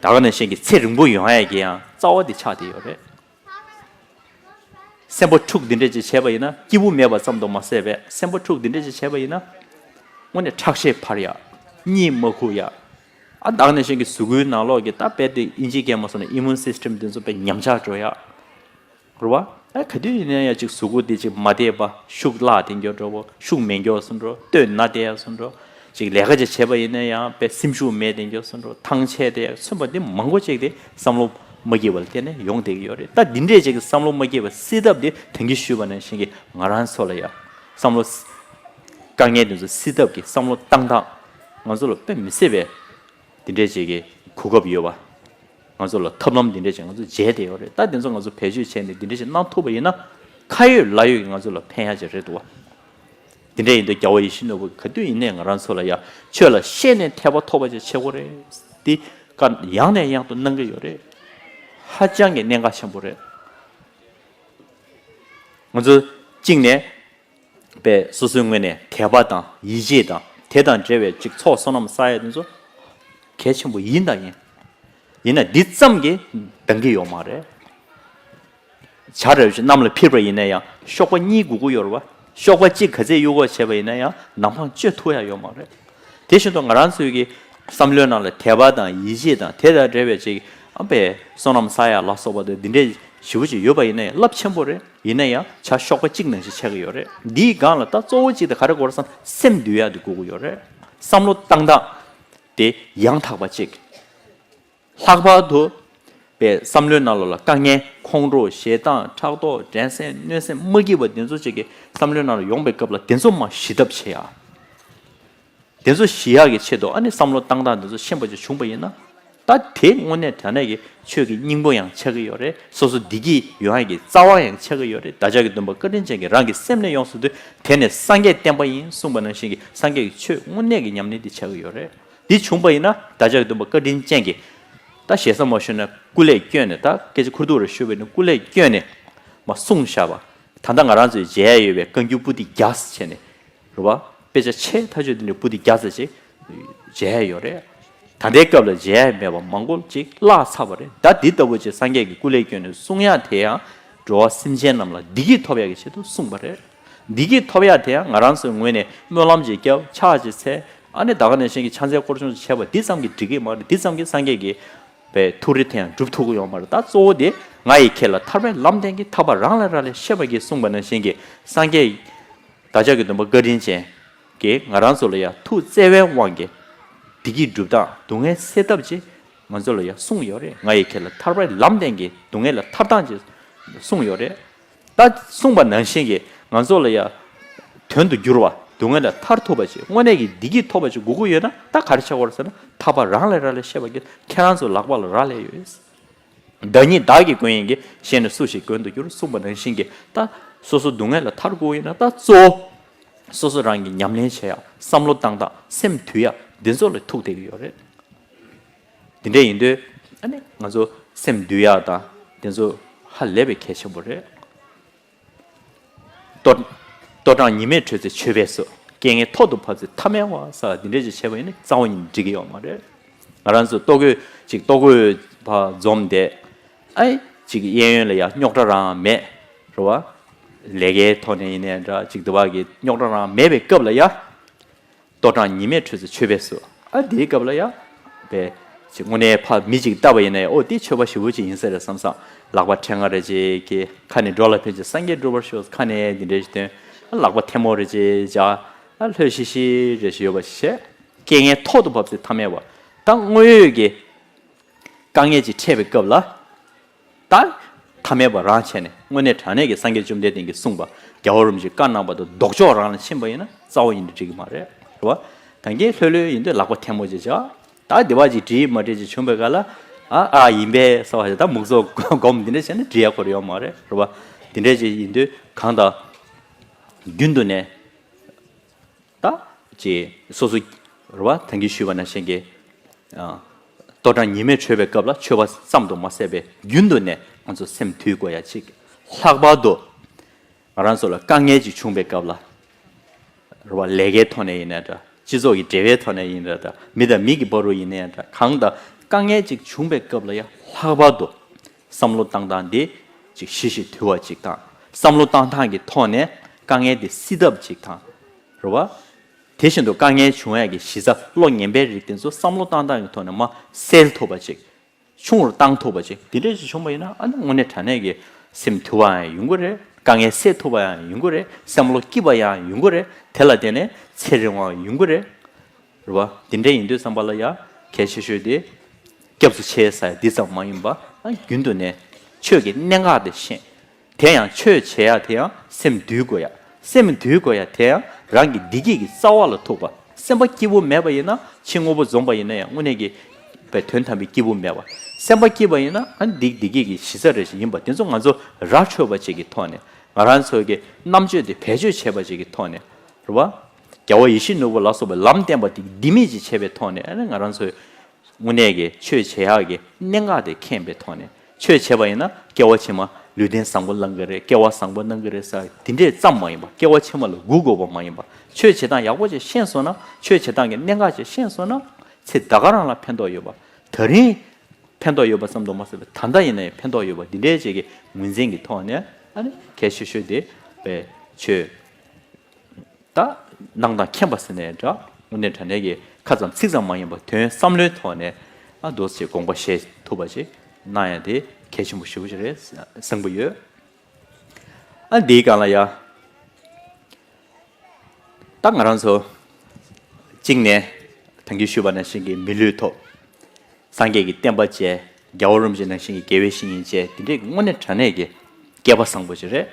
ད་ག་ནང་བཞིན་གྱི་ཚེ་རིང་པོ་ཡོང་ཡ་གི་ཡང་རྩ་བ་དེ་ཆགས་བསྡད་ཡོད་རེད། སེམས་པ་འཁྲུག་འདི་འདྲས་ཅིག་བྱས་པ་ཡིན་ན་སྐྱིད་པོ་མེད་པ་ཙམ་དུ་མ་ཟད་པས་སེམས་པ་འཁྲུག་འདི་འདྲས་ཅིག་བྱས་པ་ཡིན་ན། དངོས་གནས་ཁྲག་ཤེད་འཕར་ཡ། གཉིད་མ་ཁུག་ཡ། ཨ་ད་ག་ནང་བཞིན་གྱི་གཟུགས་པོའི་ནང་ལོགས་ཀྱི་ད་རྦད་དེ་ཨིན་ཇིའི་སྐད་མ་སོང་ན་ཨི་མུན་སིས་ཊེམ་འདི་ཚོ་དཔེ་ཉམས་ཆག་འགྲོ་ཡ། རེད་བ། ཨ་ག་དུས་ཡིན་ན་ཡང་ཅིག་གཟུགས་པོ་འདི་ཅིག་མ་བདེ་བ་ཤུགས་བརླག་བསྡད་མགྱོགས་འགྲོ་བོ་ཤུགས་མེད་མགྱོགས་སུ་འགྲོ་སྟོད་ན་བསྡད་ཡ་སུ་འགྲོ། ཅིག་ལས་ཀ་ཅིག་བྱས་པ་ཡིན་ན་ཡང་དཔེ་སེམས་ཤུགས་མེད་བསྡད་མགྱོགས་སུ་འགྲོ་ཐང་ཆད་བསྡད་ཡ་མཚོན་པ་འདི་མང་པོ་ཅིག་དེ་བསམ་བློ་མ་སྐྱིད་པ་ལ་བརྟེན་ནས་ཡོང་བསྡད་ཀྱི་ཡོད་རེད། ད་འདི་འདྲས་ཅིག་གི་བསམ་བློ་མ་སྐྱིད་པ་སེལ་ཐབས་འདི་ད་གིན་ཞུས་པ་ནང་བཞིན་གྱི་ང་རང་ཚོ་ལ་ཡ་བསམ་བློ་དཀའ་ངལ་འདི་ཚོ་སེལ་ཐབས་ཀྱི་བསམ་བློ་བཏང་སྟངས་ང་ཚོ་ལ་དཔེ་མི་སྲིད་པའི་འདི་འདྲས་ཅིག་གི་གོ་སྐབས་ཡོད་པ། ང་ཚོ་ལ་ཐབས་ལམ་འདི་འདྲ་ཅིག་ང་ཚོ་མཇལ་བསྡད་ཡོད་རེད། ད་འདི་ཚོ་ང་ཚོ་བེད་སྤྱོད་བྱས་ནས་འདི་འདྲ་ཅིག་གནང་ཐུབ་པ་ཡིན་ན་ཁ་ཡོད་ལག་ཡོད་ཀྱི་ང་ཚོ་ལ་ཕན་ཡག་ཅིག་རེད་འདུག་བ། དེ་འདྲ་ཡིན་དུས་རྒྱལ་བ་ཡིད་བཞིན་ནོར་བུ་ག་དུས་ཡིན་ནའི་ང་རང་ཚོ་ལ་ཡང་ཆོས་ལ་ཤེས་ནས་ཐེག་པ་ཐོབ་པ་ཅིག་བྱེད་དགོས་རེད། འདི་བཀའ་ཡང་ནས་ཡང་དུ་གནང་གི་ཡོད་རེད། ཧ་ཅང་གི་གནད་འགག་ཆེན་པོ་རེད། ང་ཚོ་གཅིག་ནས་པས་སོ་སོའི་ངོས་ནས་དད་པ་དང་ཡིད་ཆེས་དང་དེ་དང་འབྲེལ་བའི་ཅིག་ཚོགས་བསོད་ནམས་བསགས་ཡ་དེ་ཚོ་གལ་ཆེན་པོ་ཡིན་དང་ཡིན། ཡིན་ན་འདི་ཙམ་གྱིས་འདང་གི་ཡོད་མ་རེད། བྱ་རབ་ཅིག་གནམ་ལ་འཕུར་བ་ཡིན་ན་ཡང་གཤོག་པ་གཉིས་དགོས་ཀྱི་ཡོད་རེད་བ། གཤོག་པ་གཅིག་ག་ཚད་གཡུག་གོག་བྱས་པ་ཡིན་ན་ཡང་ནམ་འཕང་གཅོད་ཐུབ་ཡ་ཡོད་མ་རེད། དེ་བཞིན་དུ་ང་རང་ཚོའི་གི་བསམ་བློའི་ནང་ལ་དད་པ་དང་ཡིད་ཆེས་དང་དེ་དང་འབྲེལ་བའི་ཅིག་ཨ་པའི་བསོད་ནམས་བསགས་ཡ་ལ་སོགས་པ་དང་འདི་འདྲའི་ཞེ་པོ་ཅིག་ཡོད་པ་ཡིན་ན་ཡང་རླབས་ཆེན་པོ་རེད། ཡིན་ན་ཡང་བྱ་གཤོག་པ་གཅིག་ནང་བཞིན་ཆགས་ཀྱི་ཡོད་རེད། འདིའི་སྒང་ལ་ད་གཙོ་བོ་གཅིག་དེ་ག་རེ་དགོས་རེད་བསམ་སེམས་འདུལ་ཡ་དེ་དགོས་ཀྱི་ཡོད་རེད། བསམ་བློ་བཏང་སྟངས་དེ་ཡང་དག་པ་གཅིག་ལྷག་པར་དུ་པའི་བསམ་བློའི་ནང་ལོགས་ལ་དཀའ་ངལ་ཁོང་ཁྲོ་ཞེ་སྡང་ཕྲག་དོག་འགྲན་སེམས་གནོད་སེམས་མ་སྐྱིད་པ་དེ་ཚོ་ཅིག་གི་བསམ་བློའི་ནང་ལ་ཡོང་པའི་སྐབས་ལ་དེ་ཚོ་མར་ཞི་ཐབས་བྱེད་ཡ། དེ་ཚོ་ཞི་ཡག་གི་ཆེད་དུ་ཨ་ནི་བསམ་བློ་བཏང་སྟངས་དེ་ཚོ་ཤེས་པ་ཅིག་བྱུང་པ་ཡིན་ན། ད་དེ་དངོས་གནས་དྲང་གནས་ཀྱི་ཆོས་ཀྱི་སྙིང་པོ་ཡང་ཆགས་ཀྱི་ཡོད་རེད། སོ་སོ་བདེ་སྐྱིད་ཡོང་ཡག་གི་རྩ་བ་ཡང་ཆགས་ཀྱི་ཡོད་རེད། བདག་ཅག་གི་སྟོན་པ་བཀའ་དྲིན་ཅན་གྱིས་རང་གི་སེམས་ནས་ཡོངས་སུ་འདུལ། དེ་ནི་སངས་རྒྱས་བསྟན་པ་ཡིན་གསུངས་པ་ནང་བཞིན་གྱི་སངས་རྒྱས་ཀྱི་ཆོས་དངོས་གནས་ཀྱི་ཉམས་ལེན་དེ་ཆགས་ཀྱི་ཡོད་རེད། འདི་བྱུང་པ་ཡིན་ན་བདག་ཅག་གི་སྟོན་པ་བཀའ་དྲིན་ཅན་གྱིས་ད་ཞེ་ས་མ་ཞུས་ན་སྐུ་ལས་བསྐྱོན་ནས་ད་སྐད་ཆ་ཁུར་ཐུག་རེ་ཞུས་པ་ཡིན་ན་སྐུ་ལས་བསྐྱོན་ནས་མར་གསུངས་བཞག་པ། ད་ལྟ་ང་རང་ཚོས་མཇལ་ཡ་ཡོད་པའི་བཀའ་འགྱུར་པོ་ཏི་བརྒྱ་ཟེར་བྱས་ནས། རེད་བ། དཔེ་ཆ་ཆེ་ཐག་ཆོད་དེ་འདྲའི་པོ་ཏི་བརྒྱ་ཙམ་ཅིག་མཇལ་ཡ་ཡོད་རེད། ད་ལྟའི་སྐབས་ལ་མཇལ་ཡ་མེད་པ་མང་པོ་ཅིག་བརླག་ཚར་བ་རེད། ད་འདི་ལྟ་བུ་ཅིག་སངས་རྒྱས་ཀྱི་སྐུ་ལས་བསྐྱོན་ནས་གསུང་ཡ་དེ་ཡང་འགྲོ་བ་སེམས་ཅན་རྣམས་ལ་བདེ་སྐྱིད་ཐོབ་ཡ་གི་ཆེད་དུ་གསུངས་པ་རེད། བདེ་སྐྱིད་ཐོབ་ཡ་དེ་ཡང་ང་རང་ཚོའི་ངོས་ནས་སྨོན་ལམ་ཅིག་བརྒྱབ་ཕྱག་ཅིག་འཚལ། ཨ་ནི་ད་ག་ནང་བཞིན་གྱི་ཕྱག་འཚལ་སྐོར་སྦྱོང་ཅིག་བྱས་པ་འདི་ཙམ་གྱིས་འགྲིག་གི་མ་རེད། འདི་ཙམ་གྱིས་སངས་རྒྱས་ཀྱི་པའི་ཐུགས་རེ་དེ་ཡང་འགྲུབ་ཐུབ་ཀྱི་ཡོད་མ་རེད། ད་གཙོ་བོ་དེ་ང་ཡི་ཁྱེད་ལ་ཐར་པའི་ལམ་བསྟན་གྱི་ཐར་པ་རང་ལས་རག་ལས་ཤེས་པ་གྱིས་གསུངས་པ་ནང་བཞིན་གྱི་སངས་རྒྱས་བདག་ཅག་གི་སྟོན་པ་བཀའ་དྲིན་ཅན་གྱིས་ང་རང་ཚོ་ལ་ཡང་ཐུགས་བརྩེ་བའི་དབང་གིས་བདེ་སྐྱིད་སྒྲུབ་སྟངས་སྡུག་བསྔལ་སེལ་ཐབས་ཅིག་ང་ཚོ་ལ་ཡང་གསུངས་ཡོད་རེད། ང་ཡི་ཁྱེད་ལ་ཐར་པའི་ལམ་བསྟན་གྱི་སྡུག་བསྔལ་ལ་ཐར་སྟངས་ཅིག་གསུངས་ཡོད་རེད། ད་གསུངས་པ་ནང་བཞིན་གྱི་ང་ཚོ་ལ་ཡང་དོན་དུ་འགྱུར་བ་སྡུག་བསྔལ་ལས་ཐར་ཐུབ་པ་ཅིག་དངོས་གནས་ཀྱི་བདེ་སྐྱིད་ཐོབ་པ་ཅིག་དགོས་ཀྱི་ཡོད་ན་ད་ག་རེ་བྱ་དགོས་རེད་ཟེར་ན་ཐར་པ་རང་ལས་རག་ལས་ཤེས་པ་གྱིས་ཁྱེད་རང་ཚོ་ལག་པ་ལ་རག་ལས་ཡོད། བདག་ཉིད་བདག་གི་མགོན་ཡིན་གྱི། གཞན་ནི་སུ་ཞིག་མགོན་དུ་འགྱུར། གསུངས་པ་ནང་བཞིན་གྱི་ད་སོ་སོ་སྡུག་བསྔལ་ལས་ཐར་དགོས་ཡིན་ན་ད་གཙོ་བོ་སོ་སོ་རང་གིས་ཉམས་ལེན་བྱེད་ཡག་བསམ་བློ་བཏང་སྟངས་སེམས་དུལ་ཡག་འདི་ཚོ་ལ་ཐུག་བསྡད་ཀྱི་ཡོད་རེད། འདི་འདྲ་ཡིན་དུས་ཨ་ནི་ང་ཚོ་སེམས་དུལ་ཡག་དང་འདི་ཚོ་ཧ་ལས་པའི་གལ་ཆེན་པོ་རེད། ལྟོ་ལྟོ་འགྲངས་ཉི་མས་དྲོས་ཚེ་མཆོད་པས་གསོལ། རྐྱེན་ངན་ཐོག་ཏུ་བབས་ཚེ་ཐ་མལ་བ་ཟེར་འདི་འདྲ་ཅིག་བྱས་པ་ཡིན་ན་རྩ་བ་ཉིད་འགྲིག་གི་ཡོད་མ་རེད། ང་རང་ཚོ་ལྟོ་གོས་ཅིག་ལྟོ་གོས་ཕར་འཛོམས་ཏེ་ཨའི་ཅིག་གཡས་གཡོན་ལ་ཡ་རྙོག་དྲ་རང་མེད་རེད་བ། ལས་ཀའི་ཐོག་ནས་ཡིན་ནའི་འདྲ་ཅིག་འདི་བ་གི་རྙོག་དྲ་རང་མེད་པའི་སྐབས་ལ་ཡ། ལྟོ་འགྲངས་ཉི་མས་དྲོས་ཚེ་མཆོད་པས་གསོལ། ཨ་དེའི་སྐབས་ལ་ཡ། པས། ཅིག་དངོས་གནས་ཕ་མི་ཅིག་ལྟ་བ་ཡིན་ན་ཡང་ཨོ་དེ་མཆོད་པ་ཞེ་པོ་ཅིག་ཡིན་ས་རེད་བསམ་སང་ལག་པ་ཕྲེང་བ་རེ་ཅིག་གིས་ཁ་ནས་འགྲོ་ལ་ཕན་ཕྱིར་སངས་རྒྱས་འགྲུབ་པར་ཤོག་ཁ་ནས་འདི་འདྲ་ཞིག་སྟོན། ཨ་ལག་པ་ཐལ་མོ་རེ་ཅིག་བྱ། ཨ་ལྷོད་ཤི་ཤི་རེ་ཞིག་ཡོད་པ་ཞིག་བྱས། རྐྱེན་ངན་ཐོག་ཏུ་བབས་ཚེ་ཐ་མལ་བ། ད་དངོས་ཡོད་ཀྱི་དཀའ་ངལ་ཅིག་འཕྲད་པའི་སྐབས་ལ། ད་ཐ་མལ་པ་རང་བྱས་ནས་དངོས་གནས་དྲང་གནས་ཀྱི་སངས་རྒྱས་བཅོམ་ལྡན་འདས་ཀྱིས་གསུངས་པ་རྒྱལ་བ་རིན་པོ་ཆེའི་བཀའ་གནང་བ་དང་ལྡོག་ཕྱོགས་རང་ལ་ཕྱིན་པ་ཡིན་ན་རྩ་བ་ཉིད་ནས་འགྲིག་གི་མ་རེད་རེད་བ། ད་གིན་ལྷོད་ལྷོད་ཡིན་དུས་ལག་པ་ཐལ་མོ་ཅིག་བྱ། ད་དེ་བ་ཅིག་འགྲིག་མ་འགྲིག་ཅིག་བྱུང་པའི་སྐབས་ལ་ཨ་ཨ་ཡིན་པས་ཟེར་བ་ཞིག་ད་མུག་སོ་སྒོམ་འདི་འདྲ་བྱས་ན་འགྲིག་ཡ་ཁོ་ར་ཡོད་མ་རེད་རེད་བ། དེ་འདྲ་ཅིག་ཡིན་དུས་གང་ལྟར་རྒྱུན་དུ་ནས། ད་ཅེས་སོ་སོ་རེད་བ། ད་གིན་ཞུས་པ་ནང་བཞིན་གྱི་ཨ། ལྟོ་འགྲངས་ཉི་མས་དྲོས་པའི་སྐབས་ལ་མཆོད་པ་ཙམ་དུ་མ་ཟད་པའི་རྒྱུན་དུ་ནས་ང་ཚོ་སེམས་དུལ་དགོས་ཡ་གཅིག་ལྷག་པར་དུ་ང་རང་ཚོ་ལ་དཀའ་ངལ་ཅིག་བྱུང་པའི་སྐབས་ལ་རེད་བ། ལས་ཀའི་ཐོག་ནས་ཡིན་ན་འདྲ། སྤྱི་ཚོགས་ཀྱི་འབྲེལ་བའི་ཐོག་ནས་ཡིན་ན་འདྲ། མི་དང་མི་གི་བར་དུ་ཡིན་ན་འདྲ། གང་ལྟར་དཀའ་ངལ་ཅིག་བྱུང་པའི་སྐབས་ལ་ཡ་ལྷག་པར་དུ་བསམ་བློ་བཏང་སྟངས་འདི་ཅིག་ཞི་ཞིང་དུལ་བ་ཅིག་དང་། བསམ་བློ་བཏང་སྟངས་ཀྱི་ཐོག་ནས་དཀའ་ངལ་འདི་སེལ་ཐབས་ཅིག་དང་། རེད་བ། དེ་བཞིན་དུ་དཀའ་ངལ་བྱུང་ཡག་གི་གཞི་རྩ་བློ་ངན་པའི་རིགས་དེ་ཚོ་བསམ་བློ་བཏང་སྟངས་ཀྱི་ཐོག་ནས་མར་སེལ་ཐུབ་པ་ཅིག་ཆུང་རུ་བཏང་ཐུབ་པ་ཅིག་དེ་འདྲ་ཞིག་བྱུང་བ་ཡིན་ན་ཨ་ནི་དངོས་གནས་དྲང་གནས་ཀྱི་སེམས་དུལ་བ་ཡང་ཡོང་གི་རེད། དཀའ་ངལ་སེལ་ཐུབ་པ་ཡང་ཡོང་གི་རེད། བསམ་བློ་སྐྱིད་པ་ཡང་ཡོང་གི་རེད། དེ་ལ་བརྟེན་ནས་ཚེ་རིང་བ་ཡོང་གི་རེད། རེད་བ། དེ་འདྲ་ཡིན་དུས་ཙམ་པ་ལ་ཡང་གལ་ཆེ་ཤོས་དེ་སྐྱབས་སུ་མཆི་ཟེར་ཡ་འདི་ཙམ་མ་ཡིན་པ་ཨ་རྒྱུན་དུ་ནས་ཆོས་ཀྱི་གནད་འགག་དེ་ཤེས། དེ་ཡང་ཆོས་བྱེད་ཡ་དེ་ཡང་སེམས་འདུལ་དགོས་ཡ། སེམས་འདུལ་དགོས་ཡ་དེ་ཡང་རང་གི་བདེ་སྐྱིད་ཀྱི་རྩ་བ་ལ་ཐུག་པ། སེམས་པ་སྐྱིད་པོ་མེད་པ་ཡིན་ན་ཕྱི་དངོས་པོ་འཛོམས་པ་ཡིན་ན་ཡང་དངོས་གནས་ཀྱི་ པའི་དོན་དམ་པའི་སྐྱེས་བུ་མེད་པ། སེམས་པ་སྐྱིད་པ་ཡིན་ན་ཨ་ནི་འདི་འདི་སྐད་ཀྱི་གཞི་རྩ་རེ་ཞིག་ཡིན་པ་དེ་ཚོ་ང་ཚོ་ར་འཕྲོད་པ་ཅིག་གི་ཐོག་ནས་ང་རང་ཚོ་གི་རྣམ་དཔྱོད་དེ་བེད་སྤྱོད་བྱས་པ་ཅིག་གི་ཐོག་ནས་རེད་བ། རྒྱལ་བ་ཡིད་བཞིན་ནོར་བུ་ལ་སོགས་པའི་ལམ་བསྟན་པ་དེ་ལྡེ་མིག་ཅིག་བྱས་པའི་ཐོག་ནས་ཨ་ནི་ང་རང་ཚོའི་དངོས་གནས་ཀྱི་ཆོས་བྱེད་ཡག་གི་གནད་འགག་དེ་མཁྱེན་པའི་ཐོག་ནས་ཆོས་བྱེད་པ་ཡིན་ན་སྐྱེ་བ་ཕྱི་མ་ལུས་རྟེན་བཟང་པོ་བླང་གི་རེད། སྐྱེ་བ་བཟང་པོ་གནང་གི་རེད་ཟེར་དེ་འདྲས་ཙམ་མ་ཡིན་པ། སྐྱེ་བ་ཕྱི་མ་ལ་སྒུག་དགོས་པ་མ་ཡིན་པ། ཆོས་བྱེད་སྟངས་ཡག་པོ་ཅིག་ཤེས་སོང་ན། ཆོས་བྱེད་སྟངས་ཀྱི་གནད་འགག་ཅིག་ཤེས་སོང་ན། ཚེ་ད་ག་རང་ལ་ཕན་ཐོགས་ཡོད་པ། ད་རིང་ཕན་ཐོགས་ཡོད་པ་ཙམ་དུ་མ་ཟད་པའི་ད་ལྟ་ཡིན་ན་ཡང་ཕན་ཐོགས་ཡོད་པ་འདི་འདྲའི་ཅིག་གི་ངོས་འཛིན་གྱི་ཐོག་ནས་ཨ་ནི་གལ་ཆེ་ཤོས་དེ་པའི་ཆོས། ད་གནང་དང་མཁྱེན་པ་ཟེར་ནས་འདྲ་དངོས་གནས་དྲང་གནས་ཀྱི་ཁ་ཙམ་ཚིག་ཙམ་མ་ཡིན་པར་དོན་བསམ་བློའི་ཐོག་ནས་ཨ་འདུག་སེ་དགོངས་པ་བཞེས་ཐུབ་པ་ཅིག་གནང་ཡ་དེ་གལ་ཆེན་པོ་ཞེ་པོ་ཅིག་རེད་བསམ་གྱི་ཡོད། ཨ་འདིའི་སྒང་ལ་ཡ། ད་ང་རང་ཚོ་གཅིག་ནས་ད་གིན་ཞུས་པ་ནང་བཞིན་གྱི་མི་ལུས་ཐོབ། སངས་རྒྱས་ཀྱི་བསྟན་པ་བཅས། རྒྱལ་བ་རིན་པོ་ཆེ་ནང་བཞིན་གྱི་དགེ་བའི་བཤེས་གཉེན་བཅས་དེ་འདྲའི་དངོས་གནས་དྲང་གནས་ཀྱི་སྐལ་པ་བཟང་པོ་ཞིག་རེད།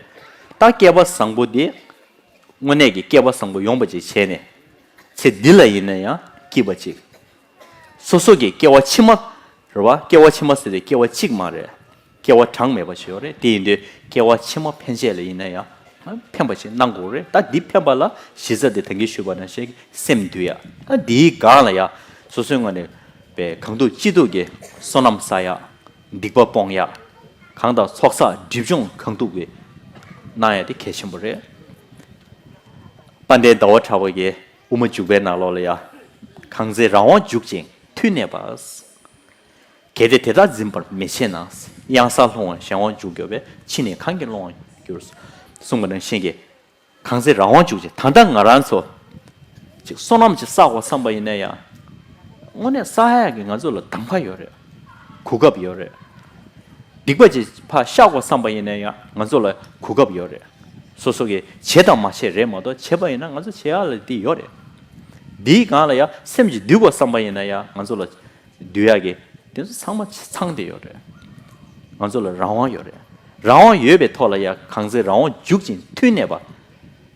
ད་སྐལ་པ་བཟང་པོ་འདི་དངོས་གནས་ཀྱི་སྐལ་པ་བཟང་པོ་ཡོང་པ་ཅིག་བྱས་ནས་ཚེ་འདི་ལ་ཡིན་ན་ཡང་སྐྱིད་པ་ཅིག་སོ་སོ་གི་སྐྱེ་བ་ཕྱི་མ་རེད་བ། སྐྱེ་བ་ཕྱི་མ་ཟེར་དེ་སྐྱེ་བ་གཅིག་མ་རེད། སྐྱེ་བ་གྲངས་མེད་པ་ཞིག་ཡོད་རེད། དེ་ཡིན་དུས་སྐྱེ་བ་ཕྱི་མ་ཕན་ཆད་ལ་ཡིན་ན་ཡང་ཕན་པ་ཞིག་གནང་དགོས་རེད། ད་འདི་ཕན་པ་ལ་གཞི་རྩ་དེ་ད་གིན་ཞུས་པ་ནང་བཞིན་སེམས་འདུལ་ཡ། ད་འདིའི་སྒང་ལ་ཡ་སོ་སོའི་ངོས་ནས་པའི་གང་ཐུབ་ཅི་ཐུབ་ཀྱི་བསོད་ནམས་བསགས་ཡ། སྡིག་པ་སྤོང་ཡ། གང་དང་ཚོགས་བསགས་སྒྲིབ་སྦྱོང་གང་ཐུབ་ཀྱི་གནང་ཡ་དེ་གལ་ཆེན་པོ་རེད། དཔལ་ལྡན་ཟླ་བ་གྲགས་པ་གི་དབུ་མ་འཇུག་པའི་ནང་ལོགས་ལ་ཡ། གང་ཚེ་རང་དབང་འཇུག་ཅིང་མཐུ་གནས་པ། གལ་ཏེ་དེ་དག་འཛིན་པར་མི་བྱེད་ན། གཡང་སར་ལྷུང་བ་གཞན་དབང་འཇུག་གྱུར་པས། ཕྱིས་ནི་གང་གིས་བསླང་བར་འགྱུར། གསུངས་པ་ནང་བཞིན་གྱི། གང་ཚེ་རང་དབང་འཇུག་ཅིང་། ད་ལྟ་ང་རང་ཚོ་ཅིག་བསོད་ནམས་ཅིག་བསགས་དགོས་བསམ་པ་ཡིན་ན་ཡང་། དངོས་གནས་བསགས་ཡག་གི་ང་ཚོ་ལ་གདམ་ག་ཡོད་རེད། གོ་སྐབས་ཡོད་རེད། སྡིག་པ་ཅིག་ཕར་བཤགས་དགོས་བསམ་པ་ཡིན་ན་ཡང་ང་ཚོ་ལ་གོ་སྐབས་ཡོད་རེད། སོ་སོ་གིས་བྱེད་དང་མ་བྱེད་རེད་མ་གཏོགས། བྱེད་པ་ཡིན་ན་ང་ཚོ་བྱེད་ཡག་ལ་དེ་ཡོད་རེད། འདིའི་སྒང་ལ་ཡང་སེམས་ཅིག་འདུལ་དགོས་བསམ་པ་ཡིན་ན་ཡང་ང་ཚོ་ལ་འདུལ་ཡག་གི་དེ་ཚོ་ཚང་མ་ཚང་བསྡད་ཡོད་རེད། ང་ཚོ་ལ་རང་དབང་ཡོད་རེད། རང་དབང་ཡོད་པའི་ཐོག་ལ་ཡང་གང་ཚེ་རང་དབང་འཇུག་ཅིང་མཐུ་གནས་པ།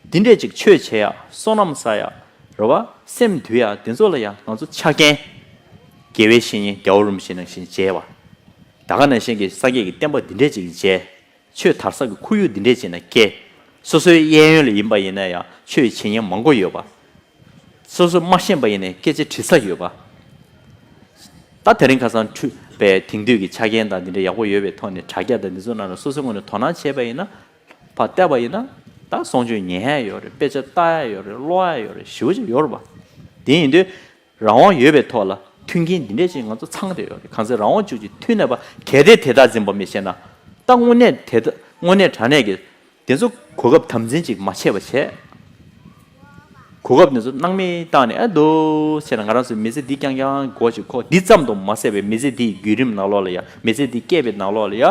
འདི་འདྲས་ཅིག་ཆོས་བྱེད་ཡག་བསོད་ནམས་བསགས་ཡག་རེད་བ། སེམས་འདུལ་ཡག་དེ་ཚོ་ལ་ཡང་ང་ཚོ་ཆ་རྐྱེན། དགེ་བའི་བཤེས་གཉེན་རྒྱལ་བ་རིན་པོ་ཆེ་ནང་བཞིན་མཇལ་བ། ད་ག་ནང་བཞིན་གྱི་སངས་རྒྱས་ཀྱི་བསྟན་པ་འདི་འདྲས་ཅིག་མཇལ། ཆོས་དར་ས་གི་ཁོར་ཡུག་འདི་འདྲས་ཅིག་ན་སྐྱེས། སོ་སོའི་གཡས་གཡོན་ལ་ཡིན་པ་ཡིན་ན་ཡང་ཆོས་བྱེད་མཁན་མང་པོ་ཡོད་པ། སོ་སོ་མ་ཤེས་པ་ཡིན་ནའི་སྐད་ཆ་དྲི་ས་ཡོད་པ། ད་དེ་རིང་ཁ་སང་འཁྲུལ་པའི་དེང་དུས་ཀྱི་ཆ་རྐྱེན་དང་འདི་འདྲ་ཡག་པོ་ཡོད་པའི་ཐོག་ནས་དྲ་རྒྱ་དང་འདི་ཚོ་ནང་ལ་སོ་སོའི་ངོས་ནས་དོ་སྣང་བྱས་པ་ཡིན་ན། ཕར་བལྟས་པ་ཡིན་ན། ད་གསུང་ཆོས་ཉན་ཡག་ཡོད་རེད། དཔེ་ཆ་ལྟ་ཡག་ཡོད་རེད། ཀློག་ཡག་ཡོད་རེད། ཞེ་པོ་ཅིག་ཡོད་རེད་པ། དེ་ཡིན་དུས། རང་དབང་ཡོད་པའི་ཐོག་ལ་མཐུན་རྐྱེན་འདི་འདྲས་ཅིག་ང་ཚོ་ཚང་བསྡད་ཡོད་རེད། གང་ཚེ་རང་དབང་འཇུག་ཅིང་མཐུ་གནས་པ། གལ་ཏེ་དེ་དག་འཛིན་པར་མི་བྱེད་ན། ད་དངོས་གནས་དེ་དག་དངོས་གནས་དྲང་གནས་ཀྱི་དེ་ཚོ་གོ་སྐབས་དམ་འཛིན་ཅིག་མ་བྱས་པ་བྱས། གོ་སྐབས་དེ་ཚོ་སྣང་མེད་བཏང་ནས་ཨ་འདུག་བྱས་ན་ང་རང་ཚོའི་མི་ཚེ་འདི་རྐྱང་རྐྱང་འགོ་ཅིག་འཁོར། འདི་ཙམ་དུ་མ་ཟད་པའི་མི་ཚེ་འདིའི་བརྒྱུད་རིམ་ནང་ལོགས་ལ་ཡ། མི་ཚེ་འདི་སྐྱེལ་བའི་ནང་ལོགས་ལ་ཡ།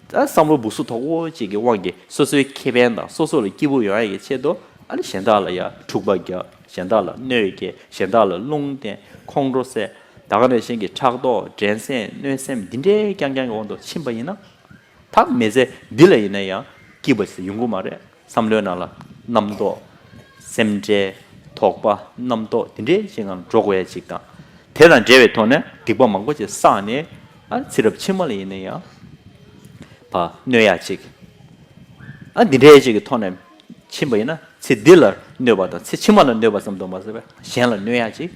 ད་བསམ་བློ་སྦུག་སུ་དོག་པོ་ཅིག་གི་དབང་གིས་སོ་སོའི་ཁེ་ཕན་དང་སོ་སོ་ལ་སྐྱིད་པོ་ཡོང་ཡ་གི་ཆེད་དུ་ཨ་ནི་གཞན་དག་ལ་ཡ་འཁྲུག་པ་རྒྱག་གཞན་དག་ལ་གནོད་སྐྱེལ། གཞན་དག་ལ་རླུང་བསྟན། ཁོང་ཁྲོ་བསད། ད་ག་ནང་བཞིན་གྱི་ཕྲག་དོག་འགྲན་སེམས་གནོད་སེམས་འདི་འདྲའི་རྐྱང་རྐྱང་གི་དབང་དུ་ཕྱིན་པ་ཡིན་ན། ད་མི་ཚེ་འདི་ལ་ཡིན་ན་ཡང་སྐྱིད་པ་ཞིག་ཡོང་གི་མ་རེད། བསམ་བློའི་ནང་ལ་རྣམ་རྟོག་སེམས་ཁྲལ། དོགས་པ། རྣམ་རྟོག་འདི་འདྲའི་ཅིག་ངང་འགྲོ་དགོས་ཡ་ཅིག་དང་། དེ་དང་འབྲེལ་བའི་ཐོག་ནས་སྡིག་པ་མང་པོ་ཅིག་བསགས་ནས་ཨ་ཚེ་རབས་ཕྱི་མ་ལ་ཡིན་ན་ཡང་ཕར་གནོད་ཡ་ཅིག་ཨ་འདི་འདྲའི་ཅིག་གི་ཐོག་ནས་ཕྱིན་པ་ཡིན་ན་ཚེ་འདི་ལ་གནོད་པ་དང་ཚེ་ཕྱི་མ་ལ་གནོད་པ་ཙམ་དུ་མ་ཟད་པར་གཞན་ལ་གནོད་ཡ་ཅིག་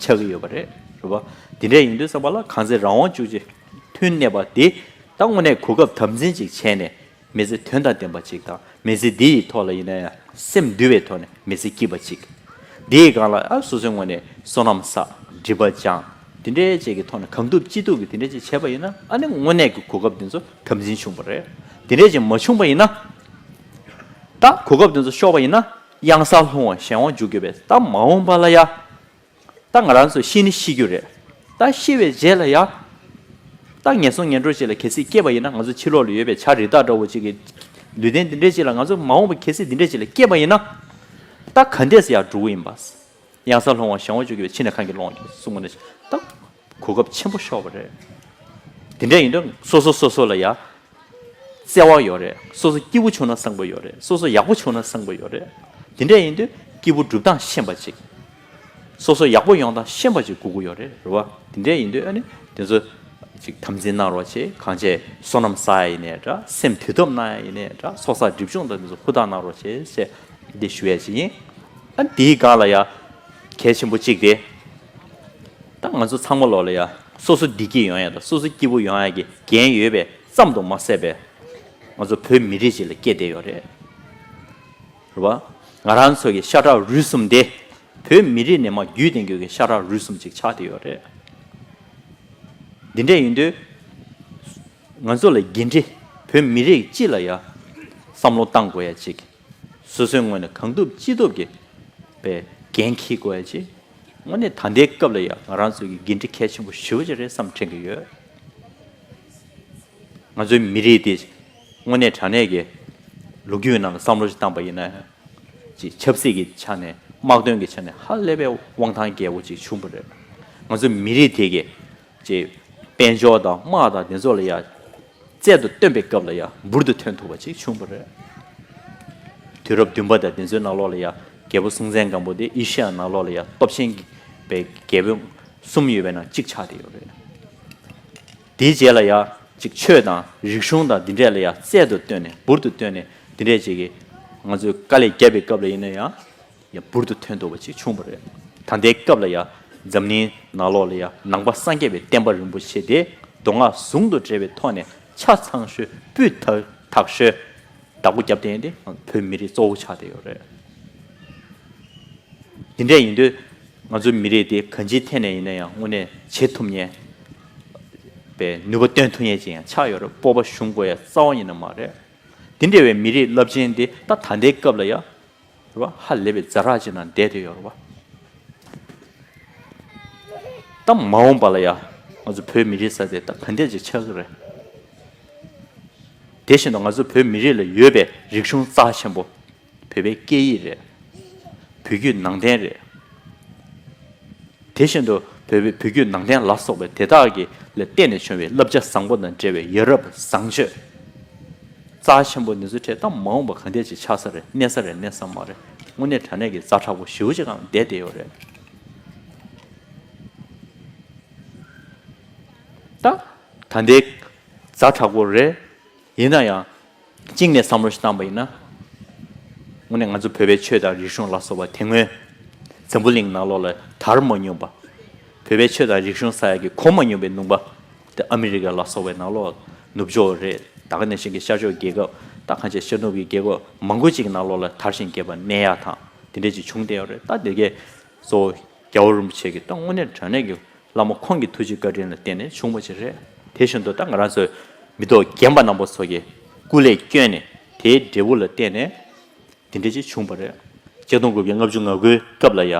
ཆགས་ཀྱི་ཡོད་པ་རེད། རེད་པ། འདི་འདྲ་ཡིན་དུས་ཙམ་པ་ལ་གང་ཚེ་རང་དབང་འཇུག་ཅིང་མཐུ་གནས་པ་དེ་ད་དངོས་གནས་གོ་སྐབས་དམ་འཛིན་ཅིག་བྱས་ནས། མི་ཚེ་དོན་དང་ལྡན་པ་ཅིག་དང་མི་ཚེ་འདི་ཡི་ཐོག་ལ་ཡིན་ན་ཡང་སེམས་འདུལ་བའི་ཐོག་ནས་མི་ཚེ་སྐྱིད་པ་ཅིག་འདི་ཡི་སྒང་ལ་ཨ་སོ་སོའི་ངོས་ནས་བསོད་ནམས་བསགས། སྒྲིབ་པ་སྦྱང་། དེ་འདྲའི་ཅིག་གི་ཐོག་ནས་གང་ཐུབ་ཅི་ཐུབ་ཀྱིས་དེ་འདྲའི་ཅིག་བྱས་པ་ཡིན་ན་ཨ་ནི་དངོས་གནས་ཀྱི་གོ་སྐབས་འདི་ཚོ་དམ་འཛིན་བྱུང་བ་རེད། དེ་འདྲའི་ཅིག་མ་བྱུང་བ་ཡིན་ན། ད་གོ་སྐབས་འདི་ཚོ་ཤོར་བ་ཡིན་ན་གཡང་སར་ལྷུང་བ་གཞན་དབང་འཇུག་གི་རེད། ད་མ་འོངས་པ་ལ་ཡ། ད་ང་རང་ཚོ་ཤི་ནི་ཤི་རྒྱུ་རེད། ད་ཤི་བའི་རྗེས་ལ་ཡ། ད་ངན་སོང་ངན་འགྲོ་ཅིག་ལ་གལ་སྲིད་སྐྱེས་པ་ཡིན་ན། ང་ཚོ་ཕྱི་ལོགས་ལ་ཡོད་པའི་བྱ་རི་དྭགས་འདྲ་བོ་ཅིག་གི་ལུས་རྟེན་འདི་འདྲའི་ཅིག་ལ་ང་ཚོ་མ་འོངས་པ་གལ་སྲིད་འདི་འདྲའི་ཅིག་ལ་སྐྱེས་པ་ཡིན་ན། ད་ག་འདྲས་སེ་ཡར་འགྲོ་གི་ཡིན་པ། གཡང་སར་ལྷུང་བ་གཞན་དབང་འཇུག་གི་རེད། ཕྱིས་ནི་གང་གིས་བསླང་བར་འགྱུར་གསུངས་པ་ནི་ད་གོ་སྐབས་ཆེན་པོ་ཤོར་བ་རེད། དེ་འདྲ་ཡིན་དུས་སོ་སོ་སོ་སོ་ལ་ཡ། བརྩེ་བ་ཡོད་རེད། སོ་སོ་སྐྱིད་པོ་བྱུང་ན་བཟང་པོ་ཡོད་རེད། སོ་སོ་ཡག་པོ་བྱུང་ན་བཟང་པོ་ཡོད་རེད། དེ་འདྲ་ཡིན་དུས་སྐྱིད་པོ་སྒྲུབ་སྟངས་ཤེས་པ་ཅིག་སོ་སོ་ཡག་པོ་ཡོང་སྟངས་ཤེས་པ་ཅིག་དགོས་ཀྱི་ཡོད་རེད། རེད་བ། དེ་འདྲ་ཡིན་དུས་ཨ་ནི་དེ་ཚོ་ཅིག་དམ་འཛིན་གནང་རོགས་བྱེད། གང་བྱས་བསོད་ནམས་བསགས་ཡ་ཡིན་ནའི་འདྲ། སེམས་དུས་ཐོབ་གནང་ཡ་ཡིན་ནའི་འདྲ། ཚོགས་བསགས་སྒྲིབ་སྦྱོང་དང་དེ་ཚོ་ཧུར་ཐག་གནང་རོགས་བྱེད་ཟེར་འདི་ཞུ་ཡ་ཅིག་ཡིན། ཨ་འདིའི་སྒང་ལ་ཡ་གལ་ཆེན་པོ་གཅིག་དེ། ད་ང་ཚོ་ཚང་མ་ལོག་ལ་ཡ་སོ་སོ་བདེ་སྐྱིད་ཡོང་ཡ་དང་སོ་སོ་སྐྱིད་པོ་ཡོང་ཡ་གི་འགན་ཡོད་པས་ཙམ་དུ་མ་ཟད་པས། ང་ཚོ་བོད་མི་རིགས་ཅིག་ལ་སྐྱེས་བསྡད་ཡོད་རེད། རེད་བ། ང་རང་ཚོ་གི་ཤ་ཁྲག་རུས་གསུམ་དེ་བོད་མི་རིགས་ནས་མར་བརྒྱུད་ལྡན་རྒྱུ་གི་ཤ་ཁྲག་རུས་གསུམ་ཅིག་ཆགས་བསྡད་ཡོད་རེད། འདི་འདྲ་ཡིན་དུས། ང་ཚོ་ལ་འགན་འཁྲི། བོད་མི་རིགས་སྤྱི་ལ་ཡ་བསམ་བློ་བཏང་དགོས་ཡ་ཅིག་སོ་སོའི་ངོས་ནས་གང་ཐུབ་ཅི་ཐུབ་ཀྱིས་པའི་འགན་འཁྱེར་དགོས་ཡ་ཅིག་དངོས་གནས་ད་ལྟའི་སྐབས་ལ་ཡ་ང་རང་ཚོ་གི་འགན་འཁྲི་གལ་ཆེན་པོ་ཞེ་པོ་ཅིག་རེད་བསམ་དྲན་གྱི་ཡོད། ང་ཚོའི་མི་རིགས་དེ་དངོས་གནས་དྲང་གནས་ཀྱི་ལོ་རྒྱུས་ནང་ལ་བསམ་བློ་ཞིག་བཏང་པ་ཡིན་ན། ཅིག་ཆབ་སྲིད་ཀྱི་ཆ་ནས་དམག་དོན་གྱི་ཆ་ནས་ཧ་ལས་པའི་དབང་ཐང་རྒྱས་པོ་ཅིག་བྱུང་བ་རེད། ང་ཚོའི་མི་རིགས་དེ་གི་ཅིག་དཔལ་འབྱོར་དང་དམག་དང་དེ་ཚོ་ལ་ཡ་རྩལ་དུ་བཏོན་པའི་སྐབས་ལ་ཡ་འབུར་དུ་ཐོན་ཐུབ་པ་ཅིག་བྱུང་བ་རེད། དུས་རབས་བདུན་པ་དང་དེ་ཚོའི་ནང་ལོགས་ལ་ཡ་རྒྱལ་པོ་སྲོང་བཙན་སྒམ་པོ་དེ་ཨེ་ཤི་ཡ་ནང་ལོགས་ལ་ཡ་སྟོབས་ཆེན་གྱི་པའི་རྒྱལ་པོ་གསུམ་ཡོད་པའི་ནང་གཅིག་ཆགས་བསྡད་ཡོད་རེད། དེའི་རྗེས་ལ་ཡ་ཅིག་ཆོས་དང་རིག་གཞུང་དང་འདི་འདྲས་ལ་ཡ་རྩལ་དུ་བཏོན་ནས་འབུར་དུ་བཏོན་ནས་འདི་འདྲས་ཅིག་གིས་ང་ཚོས་དཀའ་ལས་བརྒྱབ་པའི་སྐབས་ལ་ཡིན་ན་ཡང་ཡ་འབུར་དུ་ཐོན་ཐུབ་པ་ཅིག་བྱུང་བ་རེད། ད་ལྟའི་སྐབས་ལ་ཡ་འཛམ་གླིང་ནང་ལོགས་ལ་ཡ་ནང་པ་སངས་རྒྱས་པའི་བསྟན་པ་རིན་པོ་ཆེ་དེ་མདོ་སྔགས་ཟུང་དུ་འབྲེལ་བའི་ཐོག་ནས་ཆ་ཚང་ཤོས་སྤུས་དག་དག་ཤོས་བདག་པོ་བརྒྱབ་བསྡད་མཁན་དེ་བོད་མི་རིགས་གཙོ་བོ་ཆགས་བསྡད་ཡོད་རེད། དེ་འདྲ་ཡིན་དུས་ང་ཚོའི་མི་རིགས་དེ་གང་ཅིའི་ཐད་ནས་ཡིན་ན་ཡང་དངོས་གནས་བྱེད་ཐུབ་མཁན་པའི་ནུས་པ་བཏོན་ཐུབ་མཁན་ཅིག་ཡང་ཆགས་ཡོད་རེད། སྤོབས་པ་ཞུམ་དགོས་ཡ་རྩ་བ་ཉིད་ནས་མ་རེད། དེ་འདྲ་བའི་མི་རིགས་རླབས་ཆེན་དེ་ད་ད་ལྟའི་སྐབས་ལ་ཡ་རེད་བ། ཧ་ལས་པའི་ཛ་དྲག་ཅིག་ནང་བསྡད་དེ་ཡོད་རེད་བ། ད་མ་འོངས་པ་ལ་ཡ་ང་ཚོ་བོད་མི་རིགས་ཟེར་དེ་ད་ག་འདྲ་ཅིག་ཆགས་ཀྱི་རེད། དེ་བཞིན་དུ་ང་ཚོ་བོད་མི་རིགས་ལ་ཡོད་པའི་རིག་གཞུང་རྩ་ཆེན་པོ། བོད་པའི་སྐད་ཡིག་རེད། བོད་བརྒྱུད་ནང་བསྟན་རེད། དེ་བཞིན་དུ་བོད་པའི་བོད་བརྒྱུད་ནང་བསྟན་ལ་སོགས་པའི་དེ་དག་གི་ལ་བརྟེན་ནས་བྱུང་བའི་བསླབ་བྱ་བཟང་པོ་དང་འབྲེལ་བའི་ཡ་རབས་བཟང་སྤྱོད་རྩ་ཆེན་པོ་འདི་ཚོའི་གྲས་ད་མ་འོངས་པ་ག་འདྲ་ཅིག་ཆགས་ས་རེད། གནས་ས་རེད། གནས་ས་མ་རེད། དངོས་གནས་དྲང་གནས་ཀྱི་ཛ་དྲག་པོ་ཞེ་པོ་ཅིག་སྒང་བསྡད་བསྡད་ཡོད་རེད། ད་ད་ལྟའི་ཛ་དྲག་པོ་རེད། ཡིན་ན་ཡང་གཅིག་ནས་བསམ་བློ་ཞིག་བཏང་པ་ཡིན་ན། དངོས་གནས་ང་ཚོ་བོད་པའི་ཆོས་དང་རིག་གཞུང་ལ་སོགས་པ་དེ་སྔོན་འཛམ་བུ་གླིང་ནང་ལོགས་ལ་དར་མ་མྱོང་པ། བོད་པའི་ཆོས་དང་རིག་གཞུང་ཟེར་ཡ་གི་གོ་མ་མྱོང་པའི་ལུང་པ་དེ་ཨ་མི་རི་ཀ་ལ་སོགས་པའི་ནང་ལོགས་ནུབ་ཕྱོགས་རེད། ད་ག་ནང་བཞིན་གྱི་ཤར་ཕྱོགས་རྒྱལ་ཁབ། ད་གང་ཅི་ཤར་ནུབ་ཀྱི་རྒྱལ་ཁབ་མང་པོ་ཅིག་གི་ནང་ལོགས་ལ་དར་ཞིང་རྒྱས་པ་གནས་ཡག་དང་དེ་འདྲ་ཅིག་བྱུང་བསྡད་ཡོད་རེད། ད་དེ་གའི་གཙོ་བོ་རྒྱལ་བ་རིན་པོ་ཆེ་གི་ད་དངོས་གནས་དྲང་གནས་ཀྱི་བླ་མ་ཁོང་གི་ཐུགས་རྗེ་བཀའ་དྲིན་ལ་བརྟེན་ནས་བྱུང་བ་ཅིག་རེད། དེ་བཞིན་དུ་ད་ང་རང་ཚོའི་མི་ཐོག་རྒན་པ་རྣམ་པ་ཚོ་གིས་སྐུ་ལས་བསྐྱོན་ནས་དེའི་འབྲས་བུ་ལ་བརྟེན་ནས་དེ་འདྲ་ཅིག་བྱུང་བ་རེད། ཆིག་སྟོང་དགུ་བརྒྱ་ལྔ་བཅུ་ང་དགུའི་སྐབས་ལ་ཡ་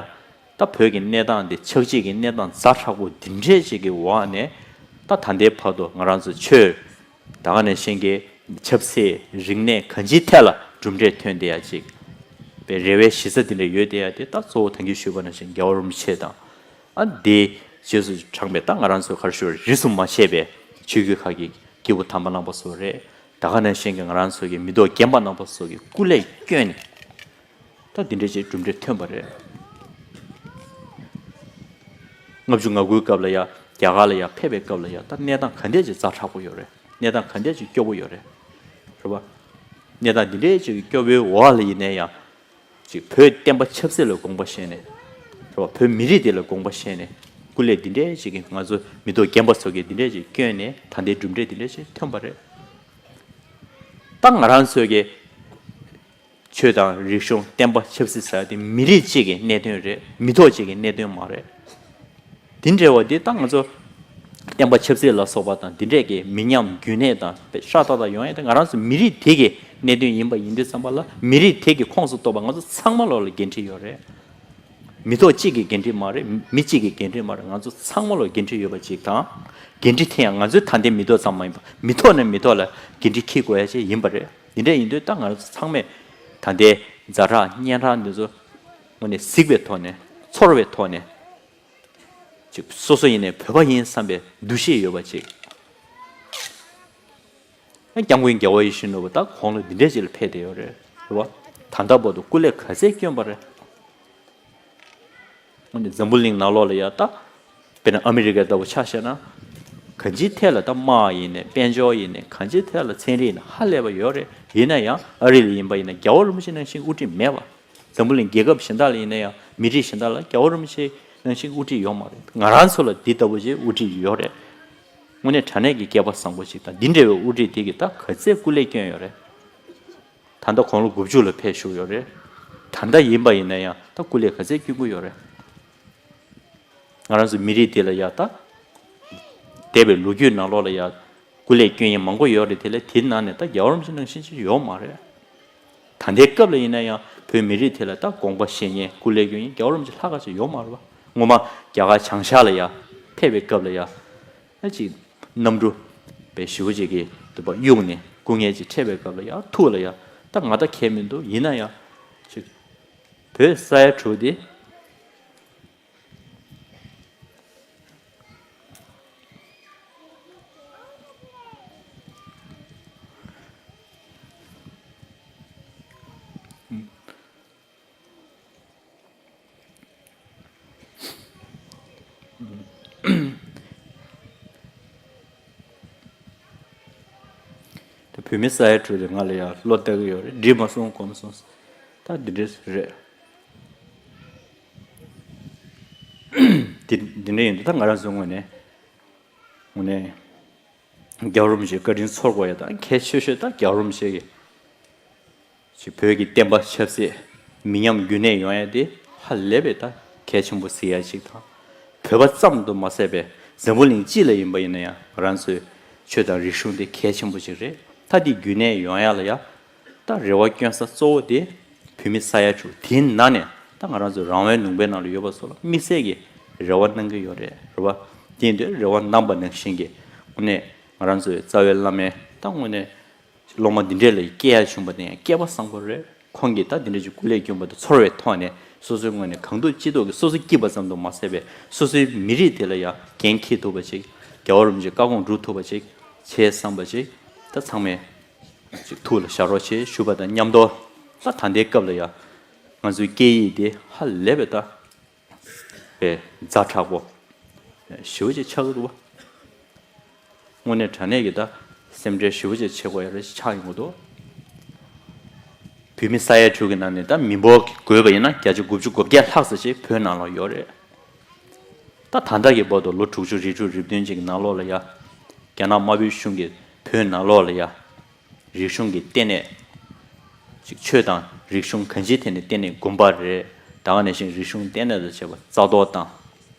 ད་བོད་ཀྱི་གནས་སྟངས་དེ་ཆག་འཇིག་གི་གནས་སྟངས་ཛ་དྲག་པོ་འདི་འདྲས་ཅིག་གི་འོག་ནས་ད་ད་ལྟའི་བར་དུ་ང་རང་ཚོ་ཆོས་ད་ག་ནང་བཞིན་གྱི་ཆབ་སྲིད་རིག་གནས་གང་ཅིའི་ཐད་ལ་གྲུབ་འབྲས་ཐོན་བསྡད་ཡ་ཅིག་པའི་རེ་བའི་གཞི་རྩ་འདི་འདྲ་ཡོད་བསྡད་ཡ་དེ་ད་གཙོ་བོ་ད་གིན་ཞུས་པ་ནང་བཞིན་རྒྱལ་བ་རིན་པོ་ཆེ་དང་། ཨ་འདི་རྗེས་སུ་འབྲངས་པའི་ད་ང་རང་ཚོའི་ག་རེ་ཞུ་རིས་སུ་མ་ཆད་པའི་ཆོས་བརྒྱུད་ཁག་གི་སྐྱེས་བུ་དམ་པ་རྣམ་པ་ཚོ་རེད། ད་ག་ནང་བཞིན་གྱི་ང་རང་ཚོ་གི་མི་ཐོག་རྒན་པ་རྣམ་པ་ཚོ་གི་སྐུ་ལས་བསྐྱོན་ནས་ད་འདི་འདྲ་ཅིག་གྲུབ་འབྲས་ཐོན་པ་རེད། ལྔ་བཅུ་ང་དགུའི་སྐབས་ལ་ཡ་རྒྱ་གར་ལ་ཡ་ཕེབས་པའི་སྐབས་ལ་ཡ་ད་གནས་སྟངས་ག་འདྲས་ཅིག་ཛ་དྲག་པོ་ཡོད་རེད། གནས་སྟངས་ག་འདྲས་ཅིག་སྐྱོ་པོ་ཡོད་རེད། རེད་པ། གནས་སྟངས་འདི་འདྲས་ཅིག་སྐྱོ་པོའི་འོག་ལ་ཡིན་ནའི་ཡང་། ཅིག་བོད་བསྟན་པ་ཆབ་སྲིད་ལ་དགོངས་པ་བཞེས་ནས། རེད་པ། བོད་མི་རིགས་དེ་ལ་དགོངས་པ་བཞེས་ནས། སྐུ་ལས་འདི་འདྲས་ཅིག་གིས་ང་ཚོ་མི་ཐོག་རྒན་པ་ཚོ་གིས་འདི་འདྲས་ཅིག་བསྐྱོན་ནས་ད་ལྟའི་གྲུབ་འབྲས་འདི་འདྲས་ཅིག་ཐོན་པ་རེད། ད་ང་རང་ཚོའི་གི་ཆོས་དང་རིག་གཞུང་བསྟན་པ་ཆབ་སྲིད་ཟེར་ཡ་དེ་མི་རིགས་གཅིག་གི་གནད་དོན་རེད། མི་ཐོག་གཅིག་གི་གནད་དོན་མ་རེད། དེ་འདྲ་བ་འདི་ད་ང་ཚོ་བསྟན་པ་ཆབ་སྲིད་ལ་སོགས་པ་དང་འདི་འདྲས་ཀྱི་མི་ཉམས་རྒྱུན་གནས་དང་ཧྲག་ཏག་ཏག་ཡོང་ཡ་དེ་ང་རང་ཚོ་མི་རིགས་དེ་གི་གནད་དོན་ཡིན་པ་ཡིན་དུས་ཙམ་པ་ལ་མི་རིགས་དེ་གི་ཁོངས་སུ་གཏོགས་པ་ང་ཚོ་ཚང་མ་ལོག་ལ་འགན་འཁྲི་ཡོད་རེད། མི་ཐོག་གཅིག་གི་འགན་འཁྲི་མ་རེད། མི་གཅིག་གི་འགན་འཁྲི་མ་རེད། ང་ཚོ་ཚང་མ་ལོག་འགན་འཁྲི་ཡོད་པ་ཅིག་དང་། འགན་འཁྲི་དེ་ཡང་ང་ཚོའི་ད་ལྟའི་མི་ཐོག་ཙམ་མ་ཡིན་པ་མི་ཐོག་ནས་མི་ཐོག་ལ་འགན་འཁྲི་འཁྱེར་དགོས་ཡ་ཅིག་ཡིན་པ་རེད། དེ་འདྲ་ཡིན་དུས་ད་ང་རང་ཚོ་ཚང་མས་ད་ལྟའི་ཛ་དྲག་སྙན་གྲགས་འདི་ཚོ་དངོས་གནས་གཟིགས་པའི་ཐོག་ནས་ཚོར་བའི་ཐོག་ནས། ཅིག་སོ་སོ་ཡིན་ནའི་བོད་པ་ཡིན་བསམ་པའི་འདུ་ཤེས་ཡོད་པ་ཅིག་སྐྱབས་མགོན་རྒྱལ་བ་ཡིད་བཞིན་ནོར་བུ་ད་གོང་ལ་འདི་འདྲས་ཅིག་ལ་ཕེབས་བསྡད་ཡོད་རེད། རེད་བ། ད་ལྟ་བར་དུ་སྐུ་ལས་ག་ཚད་བསྐྱོན་པ་རེད། འཛམ་བུ་གླིང་ནང་ལོགས་ལ་ཡ་ད། དཔེར་ན་ཨ་མི་རི་ཀ་ལྟ་བུ་ཆ་བཞག་ན། གང་ཅིའི་ཐད་ལ་ད་དམག་ཡིན་ནའི་དཔལ་འབྱོར་ཡིན་ནའི་གང་ཅིའི་ཐད་ལ་ཚན་རིག་ནི་ཧ་ལས་པ་ཡོད་རེད། ཡིན་ན་ཡང་ཨ་རི་ལ་ཡིན་པ་ཡིན་ན་རྒྱལ་བ་རིན་པོ་ཆེ་ནང་བཞིན་དབུ་ཁྲིད་མེད་པ། འཛམ་བུ་གླིང་རྒྱལ་ཁབ་གཞན་དག་ལ་ཡིན་ན་ཡང་མི་རིགས་གཞན་དག་ལ་རྒྱལ་བ་རིན་པོ་ཆེ་ནང་བཞིན་དབུ་ཁྲིད་ཡོད་མ་རེད། ང་རང་ཚོ་ལ་འདི་ལྟ་བུ་ཅིག་དབུ་ཁྲིད་ཡོད་རེད། དངོས་གནས་དྲང་གནས་ཀྱི་སྐལ་པ་བཟང་པོ་ཞིག་དང་འདི་འདྲ་བའི་དབུ་ཁྲིད་དེ་གིས་ད་ག་ཚད་སྐུ་ལས་བསྐྱོན་ཡོད་རེད། ད་ལྟ་དགུང་ལོ་དགུ་བཅུ་ལ་ཕེབས་བཞུགས་ཡོད་རེད། ད་ལྟ་ཡིན་པ་ཡིན་ན་ཡང་ད་སྐུ་ལས་ག་ཚད་བསྐྱོན་གྱི་ཡོད་རེད། ང་རང་ཚོ་མི་རིགས་དེ་ལ་ཡ་ད། འདས་པའི་ལོ་རྒྱུས་ནང་ལོགས་ལ་ཡ། སྐུ་ལས་བསྐྱོན་མཁན་མང་པོ་ཡོད་རེད། དེ་ལས་དེའི་ནང་ནས་ད་རྒྱལ་བ་རིན་པོ་ཆེ་ནང་བཞིན་ཅིག་ཡོད་མ་རེད། ད་ལྟའི་སྐབས་ལ་ཡིན་ན་ཡང་བོད་མི་རིགས་དེ་ལ་ད་དགོངས་པ་བཞེས་མཁན་སྐུ་ལས་བསྐྱོན་མཁན་རྒྱལ་བ་རིན་པོ་ཆེ་ལྷག་ག་ཅིག་ཡོད་མ་རེད་པ། སྔོན་མ་རྒྱ་གར་བྱང་ཤར་ལ་ཡ་ཕེབས་པའི་སྐབས་ལ་ཡ། ཨ་ཅིག་གནམ་གྲུ་པའི་ཞེ་པོ་ཅིག་གི་དུ་བ་གཡུགས་ནས་སྐུ་ངལ་ཅིག་འཕྲད་པའི་སྐབས་ལ་ཡ་ཐུགས་ལ་ཡ་ད་ང་ད་ཁྱད་མི་འདུག་ཡིན་ན་ཡང་ཅིག་བོད་ས་ཡ་དྲུག་དེ། ད་བོད་མི་ས་ཡ་དྲུག་དེ་ང་ལ་ཡང་བློ་གཏད་ཀྱི་ཡོད་རེད། འགྲིག་མ་སོང་གོམས་སོང་། ད་འདི་འདྲས་རེད། འདི་འདི་འདྲ་ཡིན་དུས་ད་ང་རང་ཚོའི་ངོས་ནས་དངོས་གནས་རྒྱལ་བ་རིན་པོ་ཆེའི་བཀའ་དྲིན་ཚོར་དགོས་ཡ་ད་གལ་ཆེ་ཤོས་ད་རྒྱལ་བ་རིན་པོ་ཆེ་གི་ཅིག་བོད་ཀྱི་བསྟན་པ་ཆབ་སྲིད་མི་ཉམས་རྒྱུན་གནས་ཡོང་ཡ་དེ་ཧ་ལས་པའི་ད་གལ་ཆེན་པོ་གཟིགས་ཡ་ཅིག་དང་། བོད་པ་ཙམ་དུ་མ་ཟད་པའི་འཛམ་བུ་གླིང་སྤྱི་ལ་ཡིན་པ་ཡིན་ན་ཡང་ང་རང་ཚོའི་ཆོས་དང་རིག་གཞུང་དེ་གལ་ཆེན་པོ་ཅིག་རེད། ད་དེ་རྒྱུན་གནས་ཡོང་ཡ་ལ་ཡ་ད་རེ་བ་བསྐྱོན་ས་གཙོ་བོ་དེ་བོད་མི་ས་ཡ་དྲུག་དེའི་ནང་ནས་ད་ང་རང་ཚོའི་རང་དབང་ལུང་པའི་ནང་ལ་ཡོད་པ་ཚོ་ལ་དམིགས་བསལ་གྱི་རེ་བ་གནང་གི་ཡོད་རེད། རེད་བ། དེ་ཡིན་དུས་རེ་བ་གནང་པ་ནང་བཞིན་གྱི་དངོས་གནས་ང་རང་ཚོའི་རྩ་བའི་བླ་མའི་ད་དངོས་གནས། སློབ་མ་འདི་འདྲས་ལ་སྐྱེ་ཡ་བྱུང་བ་དེ་ཡང་སྐལ་པ་བཟང་པོ་རེད། ཁོང་གིས་ད་འདི་འདྲས་ཀྱི་སྐུ་ལས་བསྐྱོན་པ་དེ་ཚོར་བའི་ཐོག་ནས་སོ་སོའི་ངོས་ནས་གང་ཐུབ་ཅི་ཐུབ་ཀྱིས་སོ་སོ་སྐྱིད་པ་ཙམ་དུ་མ་ཟད་པའི་སོ་སོའི་མི་རིགས་དེ་ལ་ཡང་འགན་འཁྱེར་ཐུབ་པ་ཅིག་རྒྱལ་བ་རིན་པོ་ཆེའི་བཀའ་དགོངས་སྒྲུབ་ཐུབ་པ་ཅིག་བྱས་བསམ་པ་ཅིག་ད་ཚང་མས་ཅིག་ཐུགས་ལ་བཞག་རོགས་བྱེད་ཞུ་བ་དང་མཉམ་དུ། ད་ད་ལྟའི་སྐབས་ལ་ཡང་ང་ཚོའི་སྐད་ཡིག་དེ་ཧ་ལས་པའི་ད། པའི་ཛ་དྲག་པོ་ཞེ་པོ་ཅིག་ཆགས་ཀྱི་འདུག་བ། དངོས་གནས་དྲང་གནས་ཀྱི་ད་སེམས་ཁྲལ་ཞེ་པོ་ཅིག་བྱེད་དགོས་ཡ་རེ་ཞིག་ཆགས་ཡོང་གི་འདུག་བོད་མི་ས་ཡ་དྲུག་གི་ནང་ནས་ད་མི་འབོར་གྱི་བགོས་པ་ཡིན་ན་བརྒྱ་ཆ་དགུ་བཅུ་གོ་བརྒྱད་ལྷག་ཙམ་ཞིག་བོད་ནང་ལ་ཡོད་རེད། ད་ད་ལྟ་གི་བར་དུ་ལོ་དྲུག་ཅུ་རེ་དྲུག་རེ་བདུན་ཅིག་གི་ནང་ལོགས་ལ་ཡ་རྒྱ་ནག་དམར་པོའི་གཞུང་གིས་བོད་ནང་ལོགས་ལ་ཡ། རིག་གཞུང་གི་ལྟེ་གནས། ཅིག་ཆོས་དང་རིག་གཞུང་གང་ཅིའི་ཐད་ནས་ལྟེ་གནས་དགོན་པ་རེད། ད་ག་ནང་བཞིན་རིག་གཞུང་ལྟེ་གནས་དང་བཅས་པ་རྩ་གཏོར་བཏང་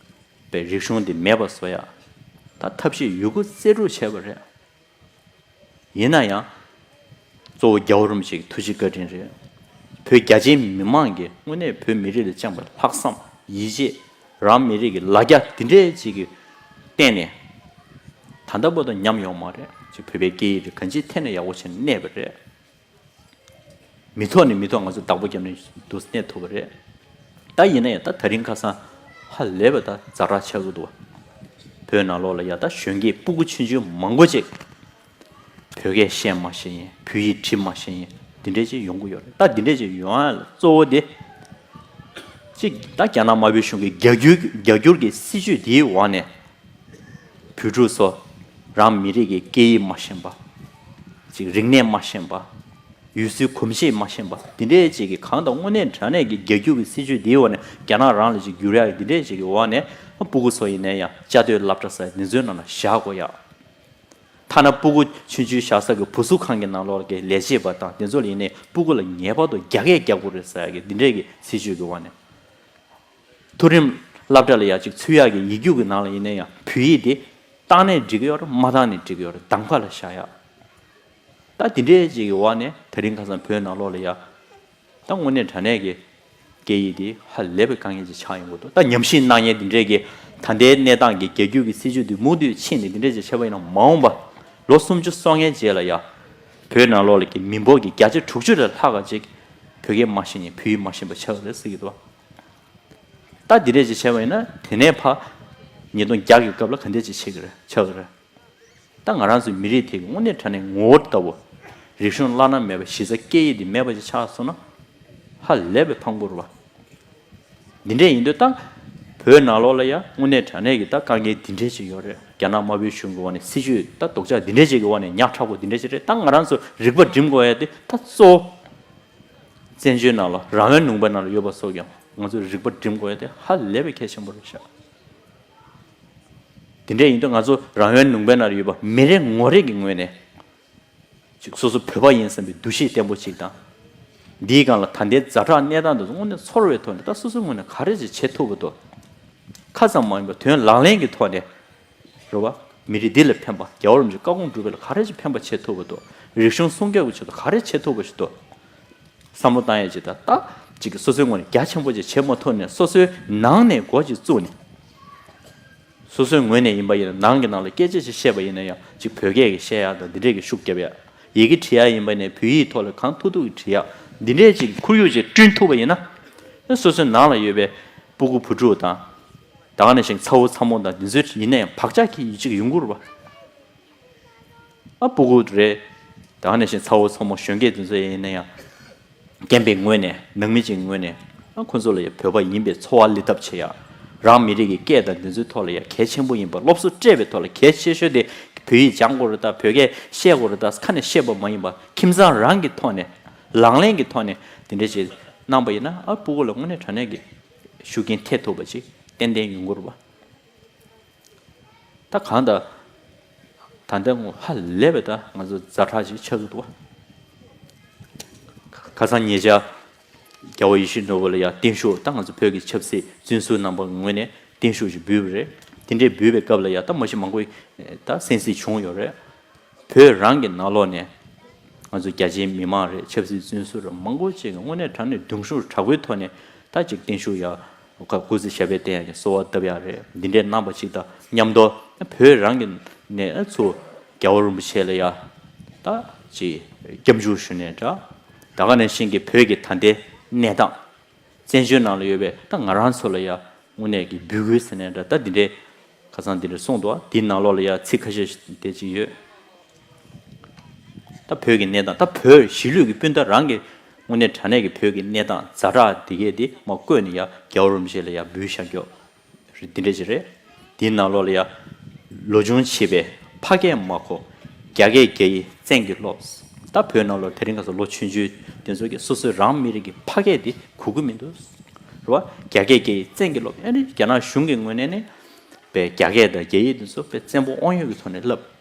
བའི་རིག་གཞུང་དེ་མེད་པ་བཟོ་ཡ། ད་ཐབས་ཤེས་ཡོད་རྒུ་རྩལ་སྤྲུགས་བྱས་པ་རེད། ཡིན་ན་ཡང་། གཙོ་བོ་རྒྱལ་བ་རིན་པོ་ཆེ་གི་ཐུགས་རྗེ་བཀའ་དྲིན་རེད། བོད་རྒྱ་ཆེའི་མི་མང་གིས་དངོས་གནས་བོད་མི་རིགས་ལ་བཅངས་པའི་ལྷག་བསམ་ཡིད་ཆེས། རང་མི་རིགས་ཀྱི་ལ་རྒྱ་འདི་འདྲའི་ཅིག་གི་སྟེང་ནས། ད་ལྟ་བར་དུ་ཉམས་ཡོད་མ་རེད། ཅིག་བོད་པའི་སྐད་ཡིག་དེ་གང་ཅིའི་ཐད་ནས་ཡག་པོ་བྱས་ནས་གནས་པ་རེད། མི་ཐོག་ནས་མི་ཐོག་ང་ཚོ་བདག་པོ་བརྒྱབ་ནས་འདུག་གནས་ཐུབ་པ་རེད། ད་ཡིན་ན་ཡང་ད་ད་རིང་ཁ་སང་ཧ་ལས་པ་ད་ཛ་དྲག་ཆགས་ཀྱི་འདུག་བོད་ནང་ལོགས་ལ་ཡ་ད་གཞོན་སྐྱེས་སྤུ་གུ་ཆུང་ཆུང་མང་པོ་ཅིག་བོད་སྐད་བཤད་མ་ཤེས་མཁན། བོད་ཡིག་འབྲི་མ་ཤེས་མཁན་འདི་འདྲས་ཅིག་ཡོང་གི་ཡོད་རེད། ད་འདི་འདྲས་ཅིག་ཡོང་ཡ་ལ་གཙོ་བོ་དེ། གཅིག་ད་རྒྱ་ནག་དམར་པོའི་གཞུང་གི་རྒྱ་སྒྱུར་རྒྱ་སྒྱུར་གྱི་སྲིད་བྱུས་དེའི་འོག་ནས། བོད་ཕྲུག་ཚོ་རང་མི་རིགས་ཀྱི་སྐད་ཡིག་མ་ཤེས་པ། ཅིག་རིག་གནས་མ་ཤེས་པ། ཡུལ་སྲོལ་གོམས་གཤིས་མ་ཤེས་པ་འདི་འདྲས་ཅིག་གི་གང་དང་དངོས་གནས་དྲང་གནས་ཀྱི་རྒྱ་སྒྱུར་གྱི་སྲིད་བྱུས་འདིའི་འོག་ནས་རྒྱ་ནག་རང་ལ་ཅིག་བསྒྱུར་ཡག་གི་འདི་འདྲས་ཅིག་གི་འོག་ནས་སྤུ་གུ་ཚོ་ཡིན་ན་ཡང་བཅའ་སྡོད་སློབ་གྲྭ་ཟེར་འདི་ཚོའི་ནང་ལ་བཞག་དགོས་ཡག་ཐ་ན་སྤུ་གུ་ཆུང་ཆུང་བཞག་ས་གི་བུ་གསོ་ཁང་གི་ནང་ལོགས་ཀྱི་ལས་བྱེད་པ་དང་དེ་ཚོ་ལ་ཡིན་ནའི་སྤུ་གུ་ལ་ངེས་པར་དུ་རྒྱ་སྐད་རྒྱག་དགོས་རེད་ཟེར་ཡག་གི་འདི་འདྲས་ཀྱི་སྲིད་བྱུས་ཀྱི་འོག་ནས། མཐོ་རིམ་སློབ་གྲྭ་ལ་ཡ་གཅིག་ཚུད་ཡག་གི་ཡིག་རྒྱུགས་ཀྱི་ནང་ལ་ཡིན་ན་ཡང་བོད་ཡིག་དེ་བཏང་ནས་འགྲིག་གི་ཡོད་རེད། མ་བཏང་ནས་འགྲིག་གི་ཡོད་རེད། གདམ་ག་ལ་བཞག་ཡག་ད་དེ་འདྲས་ཅིག་གི་འོག་ནས་ད་རིང་ཁ་སང་བོད་ནང་ལོགས་ལ་ཡ། ད་དངོས་གནས་དྲང་གནས་ཀྱི་སྐད་ཡིག་དེ་ཧ་ལས་པའི་དཀའ་ངལ་ཅིག་ཆགས་ཡོང་གི་འདུག་ད་ཉམས་ཞིབ་གནང་མཁན་དེ་འདྲས་ཀྱི་ད་ལྟའི་གནས་སྟངས་ཀྱི་རྒྱ་སྒྱུར་གྱི་སྲིད་བྱུས་དེ་མུ་མཐུད་ཕྱིན་ནས་དེ་འདྲས་ཅིག་བྱས་པ་ཡིན་ན་མ་འོངས་པ་ལོ་སུམ་ཅུ་སོ་ལྔའི་རྗེས་ལ་ཡ། བོད་ནང་ལོགས་ལ་གི་མི་འབོར་གྱི་བརྒྱ་ཆ་དྲུག་ཅུ་ལས་ལྷག་ག་ཅིག་བོད་སྐད་མ་ཤེས་མཁན་བོད་ཡིག་མ་ཤེས་པ་ཆགས་ཀྱི་རེད་ཟེར་གྱི་འདུག་ད་འདི་འདྲས་ཅིག་བྱས་པ་ཡིན་ན་དེ་ནས་ཕར་ཉིས་སྟོང་བརྒྱ་གི་སྐབས་ལ་ག་འདྲས་ཅིག་ཆགས་ཀྱི་རེད་ཆགས་ཀྱི་རེད། ད་ང་རང་ཚོའི་མི་རིགས་དེ་གི་དངོས་གནས་དྲང་གནས་ངོ་བོ་ལྟ་བུ། རིག་གཞུང་བླ་ན་མེད་པ་གཞི་རྩ་སྐད་ཡིག་དེ་མེད་པ་ཅིག་ཆགས་སོང་ན། ཧ་ལས་པའི་ཕངས་པོ་རེད་བ། འདི་འདྲས་ཡིན་དུས་ད། བོད་ནང་ལོགས་ལ་ཡང་དངོས་གནས་དྲང་གནས་ཀྱི་ད་དཀའ་ངལ་འདི་འདྲས་ཅིག་ཡོད་རེད། རྒྱ་ནག་དམར་པོའི་གཞུང་གི་འོག་ནས་སྲིད་ཇུས་ད་སྡུག་ཅག་འདི་འདྲས་ཅིག་གི་འོག་ནས་ཉག་ཕྲ་པོ་འདི་འདྲས་ཅིག་རེད། ད་ང་རང་ཚོ་རིག་པ་སྒྲིམ་དགོས་ཡ་དེ་ད་གཙོ་བོ་བཙན་བྱོལ་ནང་ལ་རང་དབང་ལུང་པའི་ནང་ལ་ཡོད་པ་སོགས་ཀྱང་ང་ཚོ་རིག་པ་སྒྲིམ་དགོས་ཡ་དེ་ཧ་ལས་པའི་གལ་ཆེན་པོ་རེད་ཤག་དེ་འདྲས་ཡིན་དུས་ང་ཚོ་རང་དབང་ལུང་པའི་ནང་ལ་ཡོད་པ་མི་རེ་ངོ་རེ་གི་ངོས་ནས། ཅིག་སོ་སོ་བོད་པ་ཡིན་བསམ་པའི་འདུ་ཤེས་བརྟན་པོ་ཅིག་དང་། འདིའི་སྒང་ལ་ད་ལྟའི་ཛ་དྲག་གནས་སྟངས་འདི་ཚོ་དངོས་གནས་ཚོར་བའི་ཐོག་ནས་ད་སོ་སོའི་ངོས་ནས་ག་རེ་ཅིག་བྱེད་ཐུབ་པ་འདུག་ཁ་ཙམ་མ་ཡིན་པར་དོན་ལག་ལེན་གྱི་ཐོག་ནས། རེད་བ། མི་རིགས་འདི་ལ་ཕན་པ། རྒྱལ་བ་རིན་པོ་ཆེའི་བཀའ་དགོངས་སྒྲུབ་པ་ལ་ག་རེ་ཅིག་ཕན་པ་བྱེད་ཐུབ་པ་འདུག་རིག་གཞུང་སྲུང་སྐྱོབ་ཀྱི་ཆེད་དུ་ག་རེ་བྱེད་ཐུབ་པ་ཞིག་འདུག་བསམ་བློ་བཏང་ཡས་ཅིག་དང་ད་ཅིག་སོ་སོའི་ངོས་ནས་རྒྱ་ཆེན་པོ་ཅིག་བྱེད་མ་ཐུབ་ནས་སོ་སོའི་ནང་ནས་འགོ་ཅིག་བཙུགས་ནས། སོ་སོའི་ངོས་ནས་ཡིན་པ་ཡིན་ན་ནང་གི་ནང་ལ་སྐད་ཆ་ཞིག་བཤད་པ་ཡིན་ན་ཡང་ཅིག་བོད་སྐད་ཀྱི་བཤད་ཡག་དང་འདི་འདྲས་ཀྱི་ཤུགས་རྒྱབ་ཡག་ཡི་གེ་བྲིས་ཡག་ཡིན་པ་ཡིན་ན་བོད་ཡིག་ཐོག་ལ་གང་ཐུབ་ཐུབ་ཀྱི་བྲིས་ཡག་འདི་འདྲས་ཅིག་ཁོར་ཡུག་ཅིག་བསྐྲུན་ཐུབ་པ་ཡིན་ན། སོ་སོའི་ནང་ལ་ཡོད་པའི་སྤུ་གུ་བུ་ཕྲུག་དང་། ད་ག་ནང་བཞིན་ཚ་བོ་ཚ་མོ་དང་འདི་ཚོ་ཡིན་ན་ཡང་བག་ཆགས་ཀྱི་ཡིད་ཅིག་ཡོང་གི་རེད་བ། ཨ་སྤུ་གུ་རེད། ད་ག་ནང་བཞིན་ཚ་བོ་ཚ་མོ་གཞོན་སྐྱེས་འདི་ཚོ་ཡིན་ན་ཡང་། རྒན་པའི་ངོས་ནས་ནང་མི་ཅིག་ངོས་ནས་ཨ་ཁོ་ཚོ་ལ་ཡང་བོད་པ་ཡིན་པའི་ཚོར་བ་སླེབས་ཐབས་བྱེད་ཡག་རང་མི་རིགས་ཀྱི་སྐད་དང་འདི་ཚོའི་ཐོག་ལ་ཡང་གལ་ཆེན་པོ་ཡིན་པ་སློབ་གསོ་སྤྲད་པའི་ཐོག་ལ་གལ་ཆེ་ཤོས་དེ་བོད་ཡིག་སྦྱང་དགོས་རེད་ད་བོད་སྐད་བཤད་དགོས་རེད་ད་ཁ་ནས་བཤད་པ་མ་ཡིན་པ་ཁྱིམ་ཚང་རང་གི་ཐོག་ནས་ལག་ལེན་གྱི་ཐོག་ནས་དེ་འདྲ་ཅིག་གནང་པ་ཡིན་ན་ཨ་སྤུ་གུ་ལ་དངོས་གནས་དྲང་གནས་ཀྱི་ཤུགས་རྐྱེན་ཐེབས་ཐུབ་པ་ཅིག་ཏན་ཏན་ཡོང་གི་རེད་བ། ད་གང་ལྟར། ད་ལྟ་ངོ་ཧ་ལས་པའི་ད་ང་ཚོ་ཛ་དྲག་ཅིག་ཆགས་ཀྱི་འདུག་བ། ཁ་སང་ཉེ་ཆར། རྒྱལ་བ་ཡིད་བཞིན་ནོར་བུ་ལ་ཡང་བརྟན་བཞུགས་ད་ང་ཚོ་བོད་ཀྱི་ཆབ་སྲིད་བཙོན་ཟུར་རྣམ་པ་ངོས་ནས་བརྟན་བཞུགས་ཤིག་འབུལ་བ་རེད། དེ་འདྲའི་འབུལ་བའི་སྐབས་ལ་ཡང་ད་མ་གཞི་མང་པོ་ད་གསན་གཟིགས་བྱུང་ཡོད་རེད། བོད་རང་གི་ནང་ལོགས་ནས་ང་ཚོ་རྒྱ་ཆེའི་མི་མང་རེད་ཆབ་སྲིད་བཙོན་ཟུར་རེད་མང་པོ་ཅིག་གི་དངོས་གནས་དྲང་གནས་གདུང་ཤུགས་དྲག་པོའི་ཐོག་ནས་ད་ཅིག་བརྟན་བཞུགས་ཡ། སྐུ་ཚེ་ཞབས་པད་བརྟན་ཡག་གི་གསོལ་བ་བཏབ་ཡག་རེད། འདི་འདྲའི་གནང་བ་ཅིག་དང་མཉམ་དུ་བོད་རང་གི་ནས་ཚུར་རྒྱལ་བ་རིན་པོ་ཆེ་ལ་ཡ་ད་ཅིག་སྐྱབས་འཇུག་ཞུ་ནས་འདྲ། ད་ག་ནང་བཞིན་གྱི་བོད་ཀྱི་ད་ལྟའི་གནས་སྟངས་བཙན་བྱོལ་ནང་ལ་ཡོད་པའི་ད་ང་རང་ཚོ་ལ་ཡ་དངོས་གནས་ཀྱི་འབོད་སྐུལ་ཟེར་ནས་འདྲ་ད་འདི་འདྲའི་ཁ་སང་འདི་འདྲ་གསུངས་འདུག་འདིའི་ནང་ལོགས་ལ་ཡ་ཚིག་ཁ་ཤས་དེ་ཅིག་ཡོད། ད་བོད་ཀྱི་གནས་སྟངས་ད་བོད་གཞིས་ལུས་ཀྱི་སྤུན་ཟླ་རང་གི་དངོས་གནས་དྲང་གནས་ཀྱི་བོད་ཀྱི་གནས་སྟངས་ཛ་དྲག་འདི་གས་འདི་མ་བཀོད་ནས་ཡ་རྒྱལ་བ་རིན་པོ་ཆེ་ལ་ཡ་འབུལ་བཞག་རྒྱུ་རེད་འདི་འདྲ་ཅིག་རེད། འདིའི་ནང་ལོགས་ལ་ཡ་ལོ་ཆུང་བྱིས་པས་ཕ་སྐད་མ་གོ་རྒྱ་སྐད་རྒྱ་ཡིག་བཙན་གྱིས་སློབས། ད་བོད་ནང་ལོགས་དེ་རིང་ཁ་སང་ལོ་ཆུང་ཆུང་དེ་ཚོ་གིས་སོ་སོའི་རང་མི་རིགས་ཀྱི་ཕ་སྐད་འདི་གོ་གི་མི་འདུག་རེད་བ། རྒྱ་སྐད་རྒྱ་ཡིག་བཙན་གྱིས་སློབས་ཨ་ནི་རྒྱ་ནག་གཞུང་གི་ངོས་ནས་ནི་པའི་རྒྱ་སྐད་དང་རྒྱ་ཡིག་འདི་ཚོ་པའི་བཙན་པོ་དབང་ཡོད་ཀྱི་ཐོག་ནས་བསླབས།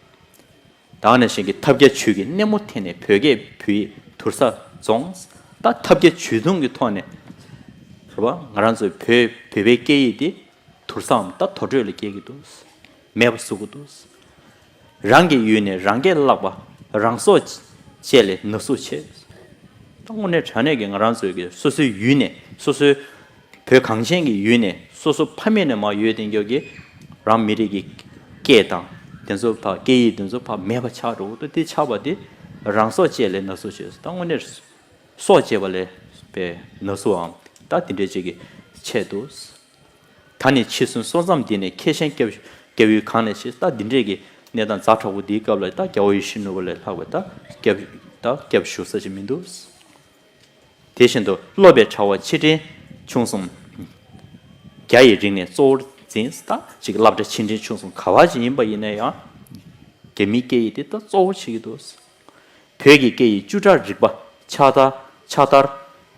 ད་ག་ནང་བཞིན་གྱི་ཐབས་བརྒྱ་ཇུས་ཀྱི་སྣེ་མོ་འཐེན་ནས་བོད་སྐད་བོད་ཡིག་དུར་ས་རྫོངས། ད་ཐབས་བརྒྱ་ཇུས་སྟོང་གི་ཐོག་ནས་རེད་བ། ང་རང་ཚོའི་བོད་བོད་པའི་སྐད་ཡིག་འདི་དུར་སའམ་ད་དུར་ཁྲོད་ལ་སྐྱེལ་གྱི་འདུག་མེད་པ་བཟོ་གི་འདུག་རང་གི་ཡུལ་ནས་རང་སྐད་བརླག་པ་རང་སྲོག་བཅད་ལས་ན་ཟུག་ཆེ། ད་དངོས་གནས་དྲང་གནས་ཀྱི་ང་རང་ཚོའི་གི་སོ་སོའི་ཡུལ་ནས་སོ་སོའི་བོད་གངས་ཅན་གྱི་ཡུལ་ནས་སོ་སོ་ཕ་མེས་ནས་མར་ཡོད་དེ་འགྱོ་གི་རང་མི་རིགས་ཀྱི་སྐད་དང་དེ་ཚོ་ཕ་སྐད་ཡིག་དེ་ཚོ་ཕ་མེད་པ་ཆགས་འགྲོ་གི་འདུག་དེ་ཆགས་པ་དེ་རང་སྲོག་བཅད་ལས་ན་ཟུག་ཆེ། ད་དངོས་གནས་སྲོག་བཅད་པ་ལས་པའི་ན་ཟུག་འམ་ད་དེ་འདྲས་ཅིག་གི་ཆེད་དུ། ད་ནི་འཆི་གསོན་སོ་མཚམས་འདི་ནས་ཁེ་ཤན་སྐྱབས་སྐྱབས་ཡུལ་གང་ནས་ཤེས། ད་འདི་འདྲས་ཀྱི་གནས་སྟངས་ཛ་དྲག་པོ་འདིའི་སྐབས་ལ་ད་རྒྱལ་བ་ཡིད་བཞིན་ནོར་བུ་ལས་ལྷག་པའི་ད་སྐྱབས་ད་སྐྱབས་ཞུ་ས་ཅིག་མི་འདུག་དེ་བཞིན་དུ་སློབ་པའི་དྲ་བ་ཆེ་འབྲིང་ཆུང་གསུམ། རྒྱ་ཡི་རིག་གནས་གཙོ་བོར་འཛིན། ད་ཅིག་སློབ་གྲྭ་ཆེ་འབྲིང་ཆུང་གསུམ་ག་བ་ཅིག་ཡིན་པ་ཡིན་ན་ཡང་རྒྱ་མིའི་སྐད་ཡིག་དེ་ད་གཙོ་བོ་བྱེད་ཀྱི་འདུག་བོད་ཀྱི་སྐད་ཡིག་བཅུ་ཕྲག་རིག་པ་ཕྱག་དར་ཕྱག་དར་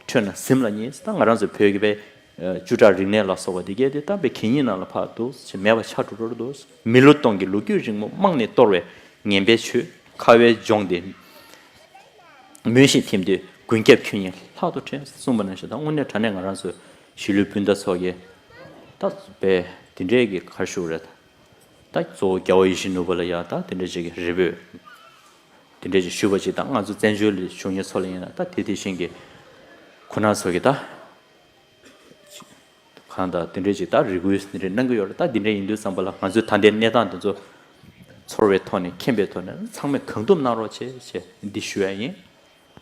ཁྲོད་ན་གཟིམ་ལ་ཉེ། ད་ང་རང་ཚོ་བོད་ཀྱི་པའི་བཅུ་ཕྲག་རིག་གནས་ལ་སོགས་པ་འདི་གས་དེ་ད་པའི་གད་སྙིགས་ནང་ལ་ཕར་འདུག་ཅེས་མེད་པ་ཆགས་འགྲོ་འགྲོ་འདུག་མི་ལོ་སྟོང་གི་ལོ་རྒྱུས་རིང་མོ་རྨང་ནས་གཏོར་བའི་ངན་པའི་ཆོས་ཁ་བའི་ལྗོངས་འདི་མུན་བཞིན་ཐིམ་དུས་མགོན་སྐྱབས་ཁྱོད་ཉིད་ལྷག་ཏུ་དྲན་གསུངས་པ་ནང་བཞིན་ད་དངོས་གནས་དྲང་གནས་ང་རང་ཚོ་གཞིས་ལུས་སྤུན་ཟླ་ཚོ་གིས་ད་པའི་འདི་འདྲའི་གི་ག་རེ་ཞུ་དགོས་རེད། ད་གཙོ་བོ་རྒྱལ་བ་ཡིད་བཞིན་ནོར་བུ་ལ་ཡ་ད་དེ་འདྲ་ཅིག་གི་རེ་འབོད་དེ་འདྲ་ཅིག་ཞུས་པ་ཅིག་དང་ང་ཚོ་བཙན་བྱོལ་ལ་བཞུགས་མཁན་ཚོ་ལ་ཡིན་ན་ད་དེ་དེ་བཞིན་གྱི་ཁོ་ན་ཚོ་གི་ད་གང་ད་དེ་འདྲ་ཅིག་ད་རེ་སྐུལ་དེ་འདྲ་གནང་གི་ཡོད་རེད། ད་དེ་འདྲ་ཡིན་དུས་ཙམ་པ་ལ་ང་ཚོས་ད་ལྟའི་གནས་སྟངས་དེ་ཚོ་ཚོར་བའི་ཐོག་ནས་མཁྱེན་པའི་ཐོག་ནས་ཚང་མས་གང་ཐུབ་གནང་རོགས་བྱེད་ཅེས་འདི་ཞུ་ཡ་ཡིན།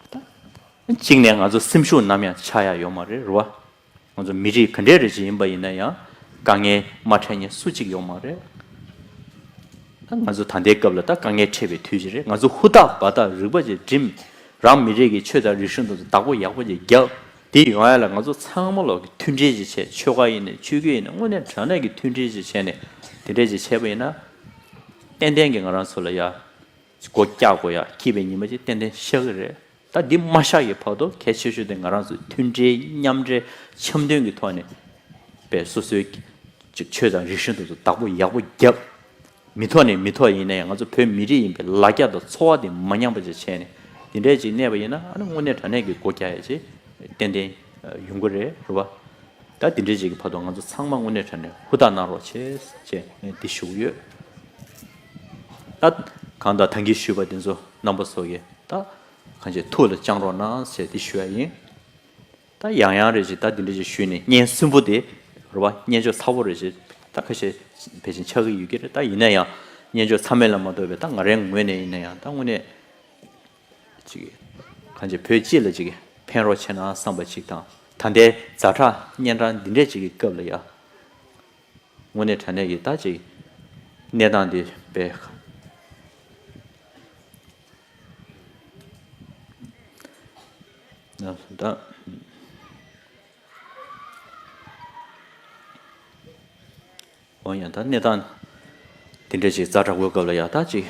ད་གཅིག་ནས་ང་ཚོ་སེམས་ཤུགས་ནམ་ཡང་ཆག་ཡ་ཡོད་མ་རེད་རེད་བ། ང་ཚོ་མི་རིགས་ག་འདྲའི་རིགས་ཅིག་ཡིན་པ་ཡིན་ན་ཡང་དཀའ་ངལ་མ་འཕྲད་མཁན་སུ་གཅིག་ཡོད་མ་རེད། ད་ང་ཚོ་ད་ལྟའི་སྐབས་ལ་ད་དཀའ་ངལ་འཕྲད་པའི་དུས་ཅིག་རེད། ང་ཚོ་ཧུར་ཐག་འབད་ཐག་རིག་པ་ཅིག་སྒྲིམ། རང་མི་རིགས་ཀྱི་ཆོས་དང་རིག་གཞུང་དེ་ཚོ་བདག་པོ་ཡག་པོ་ཅིག་རྒྱབ། དེ་ཡོང་ཡ་ལ་ང་ཚོ་ཚང་མ་ལོག་གི་མཐུན་སྒྲིལ་ཅིག་བྱས། ཆོལ་ཁ་ཡིན་ནའི་ཆོས་བརྒྱུད་ཡིན་ནའི་དངོས་གནས་དྲང་གནས་ཀྱི་མཐུན་སྒྲིལ་ཅིག་བྱས་ནས་དེ་འདྲས་ཅིག་བྱས་པ་ཡིན་ན། ཏན་ཏན་གྱི་ང་རང་ཚོ་ལ་ཡ་སྒོ་རྒྱག་དགོས་ཡ་འཁྱིལ་པའི་ཉི་མ་ཅིག་ཏན་ཏན་ཤར་གི་རེད། ད་འདི་མ་ཤར་གི་བར་དུ་གལ་ཆེ་ཤོས་དེ་ང་རང་ཚོ་མཐུན་སྒྲིལ་མཉམ་འབྲེལ་འཆམ་མཐུན་གྱི་ཐོག་ནས་པའི་སོ་སོའི་ཅིག་ཆོས་དང་རིག་གཞུང་དེ་ཚོ་བདག་པོ་ཡག་པོ་བརྒྱབ། མི་ཐོག་ནས་མི་ཐོག་ཡིན་ན་ཡང་ང་ཚོ་བོད་མི་རིགས་ཡིན་པའི་ལ་རྒྱ་དང་འཚོ་བ་དེ་མ་ཉམས་པ་ཅིག་བྱས་ནས་དེ་འདྲས་ཅིག་གནས་པ་ཡིན་ན། ཨ་ནི་དངོས་གནས་དྲང་གནས་ཀྱི་སྒོ་རྒྱག་ཡ་ཅིག་ཏན་ཏན་ཡོང་གི་རེད། རེད་བ། ད་དེ་འདྲས་ཅིག་གི་བར་དུ་ང་ཚོ་ཚང་མ་དངོས་གནས་དྲང་གནས་ཧུར་ཐག་གནང་རོགས་བྱེད་ཅེས་ངས་འདི་ཞུ་གི་ཡོད། ད་གང་ལྟར་ད་གིན་ཞུས་པ་དེ་ཚོ་རྣམ་པ་ཚོ་གིས་ད་གང་ཅི་ཐུགས་ལ་བཅངས་རོགས་གནང་ཞེས་འདི་ཞུ་ཡ་ཡིན། ད་ཡང་ཡང་རེ་ཞིག་ད་འདི་འདྲ་ཞིག་ཞུས་ནས་སྙན་སུན་པོ་དེ་རེད་བ། སྙན་ཆ་ཚ་པོ་རེ་ཞིག་ད་ཁ་ཤས་ཕལ་ཆེར་ཆགས་ཀྱི་ཡོད་ཀྱི་རེད། ད་ཡིན་ན་ཡང་སྙན་ཆ་ཚ་མེད་ལ་མ་གཏོགས་པའི་ད་ང་རའི་ངོས་ནས་ཡིན་ན་ཡང་ད་དངོས་གནས་ཅིག་གང་ཅི་བོད་སྤྱི་ལ་ཅིག་ཕན་རོགས་བྱས་ན་བསམ་པ་ཅིག་དང་། ད་ལྟའི་ཛ་དྲག་གཉན་འཕྲང་འདི་འདྲས་ཅིག་གི་སྐབས་ལ་ཡ། དངོས་གནས་དྲང་གནས་ཀྱི་ད་ཅིག་གནས་སྟངས་འདི་དཔེ་ན་ད་འོ་ཡང་ད་གནས་སྟངས་འདི་འདྲ་ཅིག་ཛ་དྲག་པོའི་སྐབས་ལ་ཡ་ད་ཅིག་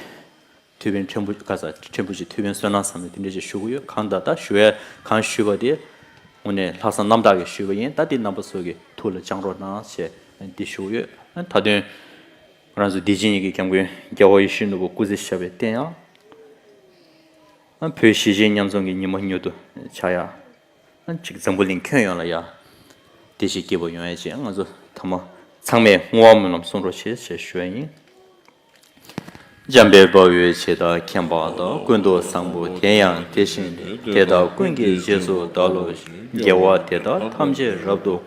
ཐུགས་ཕན་ཕྲན་བུ་ག་ས་ཕྲན་བུ་ཅིག་ཐུགས་ཕན་གསོས་གནང་བསམ་ནས་དེ་འདྲ་ཅིག་ཞུ་གི་ཡོད། གང་ལྟར་ད་ཞུ་ཡ་གང་ཞུས་པ་དེ་དངོས་གནས་ལྷག་བསམ་རྣམ་དག་གིས་ཞུས་པ་ཡིན། ད་འདི་རྣམ་པ་ཚོ་གི་ཐུགས་ལ་བཅངས་རོགས་གནང་ཞེས་འདི་ཞུ་གི་ཡོད། ད་དུང་ང་རང་ཚོ་བདེ་ཆེན་གཉིས་ཀྱི་སྐྱབས་མགོན་རྒྱལ་བ་ཡིད་བཞིན་ནོར་བུ་སྐུ་ཚེ་ཞབས་པད་བརྟན་ཡང་། བོད་གཞིས་བྱེས་མཉམ་འཛོམས་ཀྱི་ཉི་མ་མྱུར་དུ་འཆར་ཡ། ཅིག་འཛམ་བུ་གླིང་ཁྱོན་ཡོངས་ལ་ཡ་བདེ་སྐྱིད་སྐྱིད་པོ་ཡོང་ཡ་ཅིག་ང་ཚོ་ཐ་མ་ཚང་མས་བསྔོ་བ་སྨོན་ལམ་གསུང་རོགས་བྱེད་ཞེས་ཞུ་ཡ་ཡིན། འཇམ་དཔལ་དཔའ་བོས་ཇི་ལྟར་མཁྱེན་པ་དང་། ཀུན་ཏུ་བཟང་པོ་དེ་ཡང་དེ་བཞིན་ཏེ། དེ་དག་ཀུན་གྱི་རྗེས་སུ་བདག་སློབ་ཅིང་། དགེ་བ་དེ་དག་ཐམས་ཅད་རབ་ཏུ།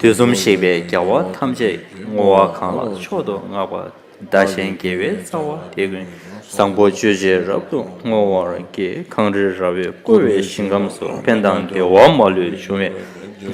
དུས་གསུམ་གཤེགས་པའི་རྒྱལ་བ་ཐམས་ཅད་ཀྱིས། བསྔོ་བ་གང་ལ་མཆོག་ཏུ་བསྔགས་པ། བདག་གཞན་དགེ་བའི་རྩ་བ་དེ་ཀུན། བཟང་པོ་སྤྱོད་ཕྱིར་རབ་ཏུ་བསྔོ་བར་བགྱི། གངས་རི་ར་བས་བསྐོར་བའི་ཞིང་ཁམས་སུ། ཕན་དང་བདེ་བ་མ་ལུས་འབྱུང་བའི།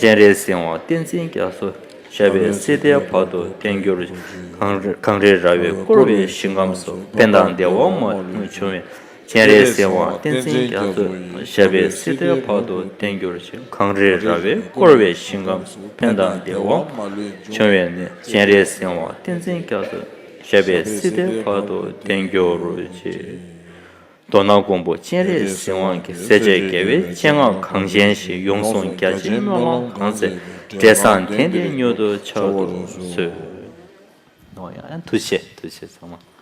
སྤྱན་རས་གཟིགས་དབང་བསྟན་འཛིན་རྒྱ་མཚོ། ཞབས་པད་སྲིད་མཐའི་བར་དུ་བརྟན་གྱུར་ཅིག་གངས་རི་གངས་རི་ར་བས་བསྐོར་བའི་ཞིང་ཁམས་སུ། ཕན་དང་བདེ་བ་མ་ལུས་འབྱུང་བའི། སྤྱན་རས་གཟིགས་དབང་བསྟན་འཛིན་རྒྱ་མཚོ། ཞབས་པད་སྲིད་མཐའི་བར་དུ་བརྟན་གྱུར་ཅིག་གངས་རི་ར་བས་བསྐོར་བའི་ཞིང་ཁམས་སུ། ཕན་དང་བདེ་བ་མ་ལུས་འབྱུང་བའི་གནས། སྤྱན་རས་གཟིགས་དབང་བསྟན་འཛིན་རྒྱ་མཚོ། ཞབས་པད་སྲིད་མཐའི་བར་དུ་བརྟན་གྱུར་ཅིག་མདོར་ན་མགོན་པོ་སྤྱན་རས་གཟིགས་དབང་གི། སྲས་བཅས་དགེ་བའི་སྤྱན་སྔར་གངས་ཅན་ཞིག་ཡོངས་བཟུང་རྒྱ་ཆེའི་སྨོན་ལམ་གང་ཚེ། འབྲས་བཟང་དེང་འདིར་མྱུར་དུ་འཆར་དུ་གསོལ། ནོ་ཡ། ཐུགས་རྗེ་ཆེ། ཐུགས་རྗེ་ཆེ་ཚང་མ།